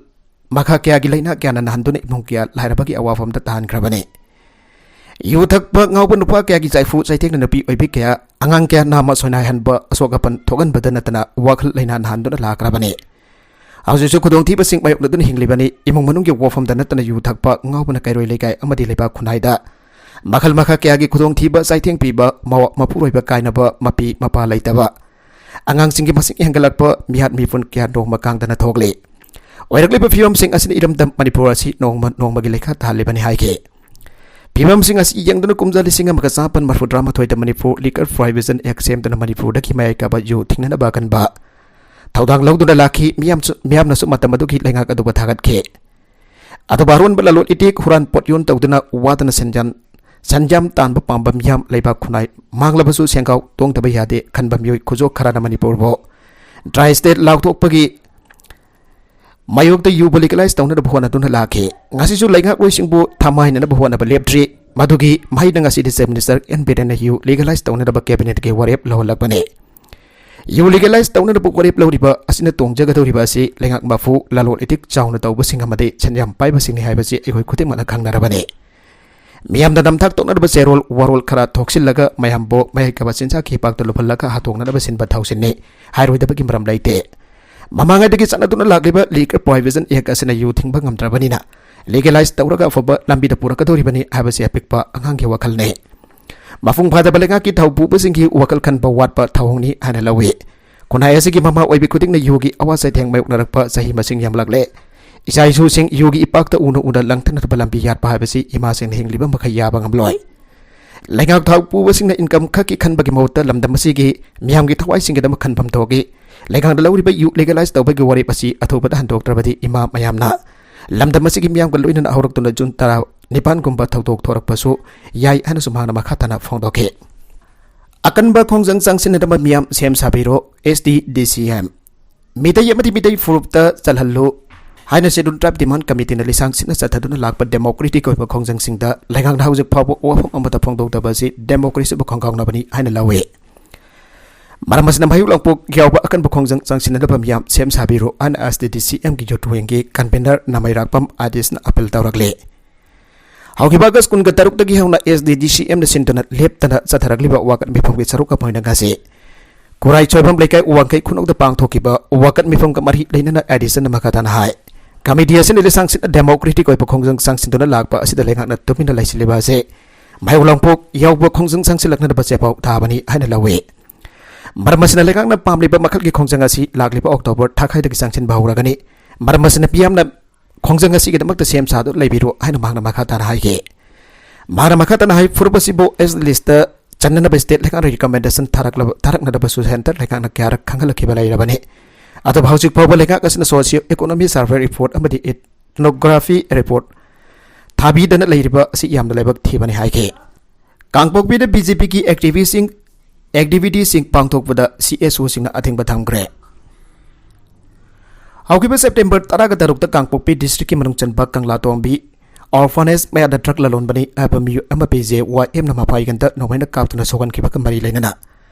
ꯃꯈꯥ ꯀꯌꯥꯒꯤ ꯂꯥꯏꯅꯥ ꯀꯌꯥꯅ ꯅꯥꯍꯟꯗꯨꯅ ꯏꯃꯨꯡ ꯀꯌꯥ ꯂꯥꯏꯔꯕꯒꯤ ꯑꯋꯥꯐꯝꯗ ꯇꯥꯍꯟꯈ꯭ꯔꯕꯅꯤ꯫ ꯌꯨ ꯊꯛꯄ ꯉꯥꯎꯕ ꯅꯨꯄꯥ ꯀꯌꯥꯒꯤ ꯆꯥꯏꯐꯨ ꯆꯩꯊꯦꯡꯅ ꯅꯨꯄꯤ ꯑꯣꯏꯕꯤ ꯀꯌꯥ, ꯑꯉꯥꯡ ꯀꯌꯥ ꯅꯥꯃ ꯁꯣꯏꯅꯥꯏꯍꯟꯕ, ꯑꯁꯣꯛ ꯑꯄꯟ ꯊꯣꯛꯍꯟꯕꯗ ꯅꯠꯇꯅ ꯋꯥꯈꯜ ꯂꯩꯅꯥ ꯅꯥꯍꯟꯗꯨꯅ ꯂꯥꯛꯈ꯭ꯔꯕꯅꯤ꯫ ꯍꯧꯖꯤꯛꯁꯨ ꯈꯨꯗꯣꯡꯊꯤꯕꯁꯤꯡ ꯃꯥꯌꯣꯛꯅꯗꯨꯅ ꯍꯤꯡꯂꯤꯕꯅꯤ꯫ ꯏꯃꯨꯡ ꯃꯅꯨꯡꯒꯤ ꯋꯥꯐꯝꯗ ꯅꯠꯇꯅ ꯌꯨ ꯊꯛꯄ ꯉꯥꯎꯕꯅ ꯀꯩꯔꯣꯏ ꯂꯩꯀꯥꯏ ꯑꯃꯗꯤ ꯂꯩꯕꯥꯛ ꯈꯨꯟꯅꯥꯏꯗ ꯃꯈꯜ ꯃꯈꯥ ꯀꯌꯥꯒꯤ ꯈꯨꯗꯣꯡꯊꯤꯕ ꯆꯩꯊꯦꯡ ꯄꯤꯕ, ꯃꯋꯥ ꯃꯄꯨꯔꯣꯏꯕ ꯀꯥꯏꯅꯕ, ꯃꯄꯤ ꯃꯄꯥ ꯂꯩꯇꯕ, ꯑꯉꯥꯡꯁꯤꯡꯒꯤ ꯃꯁꯤꯡ ꯍꯦꯟꯒꯠꯂꯛꯄ, ꯃꯤꯍꯥꯠ ꯃꯤꯄꯨꯟ ꯀꯌꯥ ꯅꯣꯡꯃ ꯀꯥꯡꯗꯅ ꯊꯣꯛꯂꯤ꯫ ꯑꯣꯏꯔꯛꯂꯤꯕ ꯐꯤꯕꯝꯁꯤꯡ ꯑꯁꯤꯅ ꯏꯔꯝꯗꯝ ꯃꯅꯤꯄꯨꯔ ꯑꯁꯤ ꯅꯣꯡꯃ ꯅꯣꯡꯃꯒꯤ ꯂꯩꯈꯥ ꯇꯥꯍꯜꯂꯤꯕꯅꯤ ꯍꯥꯏꯈꯤ꯫ ꯐꯤꯕꯝꯁꯤꯡ ꯑꯁꯤ ꯌꯦꯡꯗꯨꯅ ꯀꯨꯝꯖꯥ ꯂꯤꯁꯤꯡ ꯑꯃꯒ ꯆꯥꯃꯥꯄꯟ ꯃꯔꯤꯐꯨ ꯇꯔꯥꯃꯥꯊꯣꯏꯗ ꯃꯅꯤꯄꯨꯔ Liquor Prohibition Act ꯁꯦꯝꯗꯨꯅ ꯃꯅꯤꯄꯨꯔꯗꯒꯤ ꯃꯌꯥꯏ ꯀꯥꯕ ꯌꯨ ꯊꯤꯡꯅꯅꯕ ꯑꯀꯟꯕ ꯊꯧꯗꯥꯡ ꯂꯧꯗꯨꯅ ꯂꯥꯛꯈꯤ꯫ ꯃꯤꯌꯥꯝꯁꯨ, ꯃꯤꯌꯥꯝꯅꯁꯨ ꯃꯇꯝ ꯑꯗꯨꯒꯤ ꯂꯩꯉꯥꯛ ꯑꯗꯨꯕꯨ ꯊꯥꯒꯠꯈꯤ꯫ ꯑꯗꯨꯕꯨ ꯑꯔꯣꯟꯕ ꯂꯂꯣꯟ ꯏꯇꯤꯛ, ꯍꯨꯔꯥꯟ ꯄꯣꯠꯌꯣꯟ ꯇꯧꯗꯨꯅ ꯋꯥꯗꯅ ꯁꯦꯟꯖꯥꯟ, ꯁꯦꯟꯖꯥꯝ ꯇꯥꯟꯕ ꯄꯥꯝꯕ ꯃꯤꯌꯥꯝ ꯂꯩꯕꯥꯛ ꯈꯨꯟꯅꯥꯏ ꯃꯥꯡꯂꯕꯁꯨ ꯁꯦꯡꯒꯥꯎ ꯇꯣꯡꯗꯕ ꯌꯥꯗꯦ ꯈꯟꯕ ꯃꯤꯑꯣꯏ ꯈꯨꯖꯣꯛ ꯈꯔꯅ ꯃꯅꯤꯄꯨꯔꯕꯨ dry state ꯂꯥꯎꯊꯣꯛꯄꯒꯤ ꯃꯥꯌꯣꯛꯇ ꯌꯨꯕꯨ legalize ꯇꯧꯅꯅꯕ ꯍꯣꯠꯅꯗꯨꯅ ꯂꯥꯛꯈꯤ꯫ ꯉꯁꯤꯁꯨ ꯂꯩꯉꯥꯛꯂꯣꯏꯁꯤꯡꯕꯨ ꯊꯃꯥꯏꯅꯅꯕ ꯍꯣꯠꯅꯕ ꯂꯦꯞꯇ꯭ꯔꯤ꯫ ꯃꯗꯨꯒꯤ ꯃꯍꯩꯗ ꯉꯁꯤꯗꯤ Chief Minister ꯑꯦꯟ ꯕꯤꯔꯦꯟꯅ ꯌꯨ legalize ꯇꯧꯅꯅꯕ cabinetꯀꯤ ꯋꯥꯔꯦꯞ ꯂꯧꯍꯜꯂꯛꯄꯅꯤ꯫ ꯌꯨ legalize ꯇꯧꯅꯅꯕ ꯋꯥꯔꯦꯞ ꯂꯧꯔꯤꯕ ꯑꯁꯤꯅ ꯇꯣꯡꯖꯒꯗꯧꯔꯤꯕ ꯑꯁꯤ ꯂꯩꯉꯥꯛ ꯃꯄꯨ, ꯂꯂꯣꯟ ꯏꯇꯤꯛ ꯆꯥꯎꯅ ꯇꯧꯕꯁꯤꯡ ꯑꯃꯗꯤ ꯁꯦꯟꯌꯥꯝ ꯄꯥꯏꯕꯁꯤꯡꯅꯤ ꯍꯥꯏꯕꯁꯤ ꯑꯩꯈꯣꯏ ꯈꯨꯗꯤꯡꯃꯛꯅ ꯈꯪꯅꯔꯕꯅꯤ꯫ ꯃꯤꯌꯥꯝꯗ ꯅꯝꯊꯥꯛ ꯇꯧꯅꯅꯕ ꯆꯦꯔꯣꯜ ꯋꯥꯔꯣꯜ ꯈꯔ ꯊꯣꯛꯁꯤꯜꯂꯒ ꯃꯌꯥꯝꯕꯨ ꯃꯌꯥꯏ ꯀꯥꯕ ꯆꯤꯟꯖꯥꯛꯀꯤ ꯏꯄꯥꯛꯇ ꯂꯨꯞꯍꯜꯂꯒ ꯍꯥꯠꯇꯣꯛꯅꯅꯕ ꯁꯤꯟꯕ ꯊꯧꯁꯤꯟꯅꯤ ꯍꯥꯏꯔꯣꯏꯗꯕꯒꯤ ꯃꯔꯝ ꯂꯩꯇꯦ꯫ ꯃꯃꯥꯡꯉꯩꯗꯒꯤ ꯆꯠꯅꯗꯨꯅ ꯂꯥꯛꯂꯤꯕ Liquor Prohibition Act ꯑꯁꯤꯅ ꯌꯨ ꯊꯤꯡꯕ ꯉꯝꯗ꯭ꯔꯕꯅꯤꯅ legalize ꯇꯧꯔꯒ ꯑꯐꯕ ꯂꯝꯕꯤꯗ ꯄꯨꯔꯛꯀꯗꯧꯔꯤꯕꯅꯤ ꯍꯥꯏꯕꯁꯤ ꯑꯄꯤꯛꯄ ꯑꯉꯥꯡꯒꯤ ꯋꯥꯈꯜꯅꯤ꯫ ꯃꯄꯨꯡ ꯐꯥꯗꯕ ꯂꯩꯉꯥꯛꯀꯤ ꯊꯧ ꯄꯨꯕꯁꯤꯡꯒꯤ ꯋꯥꯈꯜ ꯈꯟꯕ ꯋꯥꯠꯄ ꯊꯧꯑꯣꯡꯅꯤ ꯍꯥꯏꯅ ꯂꯧꯏ꯫ ꯈꯨꯟꯅꯥꯏ ꯑꯁꯤꯒꯤ ꯃꯃꯥ ꯑꯣꯏꯕꯤ ꯈꯨꯗꯤꯡꯅ ꯌꯨꯒꯤ ꯑꯋꯥ ꯆꯩꯊꯦꯡ ꯃꯥꯌꯣꯛꯅꯔꯛꯄ ꯆꯍꯤ ꯃꯁꯤꯡ ꯌꯥꯝꯂꯛꯂꯦ꯫ ꯏꯆꯥ ꯏꯁꯨꯁꯤꯡ ꯌꯨꯒꯤ ꯏꯄꯥꯛꯇ ꯎꯅ ꯎꯅ ꯂꯪꯊꯅꯗꯕ ꯂꯝꯕꯤ ꯌꯥꯠꯄ ꯍꯥꯏꯕꯁꯤ ꯏꯃꯥꯁꯤꯡꯅ ꯍꯤꯡꯂꯤꯕ ꯃꯈꯩ ꯌꯥꯕ ꯉꯝꯂꯣꯏ꯫ ꯂꯩꯉꯥꯛ ꯊꯥꯛ ꯄꯨꯕꯁꯤꯡꯅ income ꯈꯛꯀꯤ ꯈꯟꯕꯒꯤ ꯃꯍꯨꯠꯇ ꯂꯝꯗꯝ ꯑꯁꯤꯒꯤ ꯃꯤꯌꯥꯝꯒꯤ ꯊꯋꯥꯏꯁꯤꯡꯒꯤꯗꯃꯛ ꯈꯟꯐꯝ ꯊꯣꯛꯏ꯫ ꯂꯩꯉꯥꯛꯅ ꯂꯧꯔꯤꯕ ꯌꯨ legalize ꯇꯧꯕꯒꯤ ꯋꯥꯔꯦꯞ ꯑꯁꯤ ꯑꯊꯨꯕꯗ ꯍꯟꯗꯣꯛꯇ꯭ꯔꯕꯗꯤ ꯏꯃꯥ ꯃꯌꯥꯝꯅ ꯂꯝꯗꯝ ꯑꯁꯤꯒꯤ ꯃꯤꯌꯥꯝꯒ ꯂꯣꯏꯅꯅ ꯍꯧꯔꯛꯇꯨꯅ ꯖꯨꯟ ꯇꯔꯥꯅꯤꯄꯥꯟꯒꯨꯝꯕ ꯊꯧꯗꯣꯛ ꯊꯣꯔꯛꯄꯁꯨ ꯌꯥꯏ ꯍꯥꯏꯅꯁꯨ ꯃꯍꯥꯛꯅ ꯃꯈꯥ ꯇꯥꯅ ꯐꯣꯡꯗꯣꯛꯈꯤ꯫ ꯑꯀꯟꯕ ꯈꯣꯡꯖꯪ ꯆꯪꯁꯤꯟꯅꯗꯕ ꯃꯤꯌꯥꯝ ꯁꯦꯝ ꯁꯥꯕꯤꯔꯣ, S D D C M꯫ Meitei ꯑꯃꯗꯤ ꯃꯤꯇꯩ ꯐꯨꯔꯨꯞꯇ ꯆꯜꯍꯜꯂꯨ ꯍꯥꯏꯅ Scheduled Tribe Demand Committeeꯅ ꯂꯤꯁꯥꯡ ꯁꯤꯠꯅ ꯆꯠꯊꯗꯨꯅ ꯂꯥꯛꯄ democratic ꯑꯣꯏꯕ ꯈꯣꯡꯖꯪꯁꯤꯡꯗ ꯂꯩꯉꯥꯛꯅ ꯍꯧꯖꯤꯛ ꯐꯥꯎꯕ ꯋꯥꯐꯝ ꯑꯃꯠꯇ ꯐꯣꯡꯗꯣꯛꯇꯕ ꯑꯁꯤ democracyꯕꯨ ꯈꯣꯡꯒꯥꯎꯅꯕꯅꯤ ꯍꯥꯏꯅ ꯂꯧꯏ꯫ ꯃꯔꯝ ꯑꯁꯤꯅ ꯃꯌꯣꯛ ꯂꯥꯡꯄꯣꯛ ꯌꯥꯎꯕ ꯑꯀꯟꯕ ꯈꯣꯡꯖꯪ ꯆꯪꯁꯤꯟꯅꯗꯕ ꯃꯤꯌꯥꯝ ꯁꯦꯝ ꯁꯥꯕꯤꯔꯣ ꯍꯥꯏꯅ S D D C Mꯒꯤ youth wingꯒꯤ convener ꯅꯃꯩꯔꯥꯛꯄꯝ ꯑꯥꯗꯤꯁꯅ appeal ꯇꯧꯔꯛꯂꯤ꯫ ꯍꯧꯈꯤꯕ ꯑꯥꯒꯁ ꯀꯨꯟꯒ ꯇꯔꯨꯛꯇꯒꯤ ꯍꯧꯅ S D D C Mꯅ ꯁꯤꯟꯗꯨꯅ ꯂꯦꯞꯇꯅ ꯆꯠꯊꯔꯛꯂꯤꯕ ꯋꯥꯀꯠ ꯃꯤꯐꯝꯒꯤ ꯁꯔꯨꯛ ꯑꯃ ꯑꯣꯏꯅ ꯉꯁꯤ ꯈꯨꯔꯥꯏ ꯁꯣꯏꯕꯝ ꯂꯩꯀꯥꯏ ꯎꯋꯥꯡꯈꯩ ꯈꯨꯅꯧꯗ ꯄꯥꯡꯊꯣꯛꯈꯤꯕ ꯋꯥꯀꯠ ꯃꯤꯐꯝꯒ ꯃꯔꯤ ꯂꯩꯅꯅ ꯑꯥꯗꯤꯁꯅ ꯃꯈꯥ ꯇꯥꯅ ꯍꯥꯏ, committee ꯑꯁꯤꯅ ꯂꯤꯁꯥꯡ ꯁꯤꯠꯅ democratic ꯑꯣꯏꯕ ꯈꯣꯡꯖꯪ ꯆꯪꯁꯤꯟꯗꯨꯅ ꯂꯥꯛꯄ ꯑꯁꯤꯗ ꯂꯩꯉꯥꯛꯅ ꯇꯨꯃꯤꯟꯅ ꯂꯩꯁꯤꯜꯂꯤꯕ ꯑꯁꯤ ꯃꯌꯣꯛ ꯂꯥꯡꯄꯣꯛ ꯌꯥꯎꯕ ꯈꯣꯡꯖꯪ ꯆꯪꯁꯤꯜꯂꯛꯅꯅꯕ ꯆꯦꯄꯥꯎ ꯊꯥꯕꯅꯤ ꯍꯥꯏꯅ ꯂꯧꯏ꯫ ꯃꯔꯝ ꯑꯁꯤꯅ ꯂꯩꯉꯥꯛꯅ ꯄꯥꯝꯂꯤꯕ ꯃꯈꯜꯒꯤ ꯈꯣꯡꯖꯪ ꯑꯁꯤ ꯂꯥꯛꯂꯤꯕ October ꯊꯥꯈꯥꯏꯗꯒꯤ ꯆꯪꯁꯤꯟꯕ ꯍꯧꯔꯒꯅꯤ꯫ ꯃꯔꯝ ꯑꯁꯤꯅ ꯃꯤꯌꯥꯝꯅ ꯈꯣꯡꯖꯪ ꯑꯁꯤꯒꯤꯗꯃꯛꯇ ꯁꯦꯝ ꯁꯥꯗꯨꯅ ꯂꯩꯕꯤꯔꯣ ꯍꯥꯏꯅ ꯃꯍꯥꯛꯅ ꯃꯈꯥ ꯇꯥꯅ ꯍꯥꯏꯈꯤ꯫ ꯃꯍꯥꯛꯅ ꯃꯈꯥ ꯇꯥꯅ ꯍꯥꯏ, ꯐꯨꯔꯨꯞ ꯑꯁꯤꯕꯨ S T listꯇ ꯆꯟꯅꯅꯕ state ꯂꯩꯉꯥꯛꯅ recommendation ꯊꯥꯔꯛꯂꯕ, ꯊꯥꯔꯛꯅꯗꯕꯁꯨ centre ꯂꯩꯉꯥꯛꯅ ꯀꯌꯥꯔꯛ ꯈꯪꯍꯜꯂꯛꯈꯤꯕ ꯂꯩꯔꯕꯅꯤ꯫ ꯑꯗꯨꯕꯨ ꯍꯧꯖꯤꯛ ꯐꯥꯎꯕ ꯂꯩꯉꯥꯛ ꯑꯁꯤꯅ socio economy survey report ꯑꯃꯗꯤ ethnography report ꯊꯥꯕꯤꯗꯅ ꯂꯩꯔꯤꯕ ꯑꯁꯤ ꯌꯥꯝꯅ ꯂꯥꯏꯕꯛ ꯊꯤꯕꯅꯤ ꯍꯥꯏꯈꯤ꯫ ꯀꯥꯡꯄꯣꯛꯄꯤꯗ BJPꯒꯤ activistꯁꯤꯡ, activityꯁꯤꯡ ꯄꯥꯡꯊꯣꯛꯄꯗ CSOꯁꯤꯡꯅ ꯑꯊꯤꯡꯕ ꯊꯝꯈ꯭ꯔꯦ꯫ ꯍꯧꯈꯤꯕ September ꯇꯔꯥꯒ ꯇꯔꯨꯛꯇ ꯀꯥꯡꯄꯣꯛꯄꯤ districtꯀꯤ ꯃꯅꯨꯡ ꯆꯟꯕ ꯀꯪꯂꯥꯇꯣꯡꯕꯤ orphanage ꯃꯌꯥꯗ drug ꯂꯂꯣꯟꯕꯅꯤ ꯍꯥꯏꯕ ꯃꯤꯑꯣꯏ ꯑꯃ BJYMꯅ ꯃꯐꯥꯏꯒꯟꯗ ꯅꯣꯡꯃꯩꯅ ꯀꯥꯞꯇꯨꯅ ꯁꯣꯛꯍꯟꯈꯤꯕꯒ ꯃꯔꯤ ꯂꯩꯅꯅ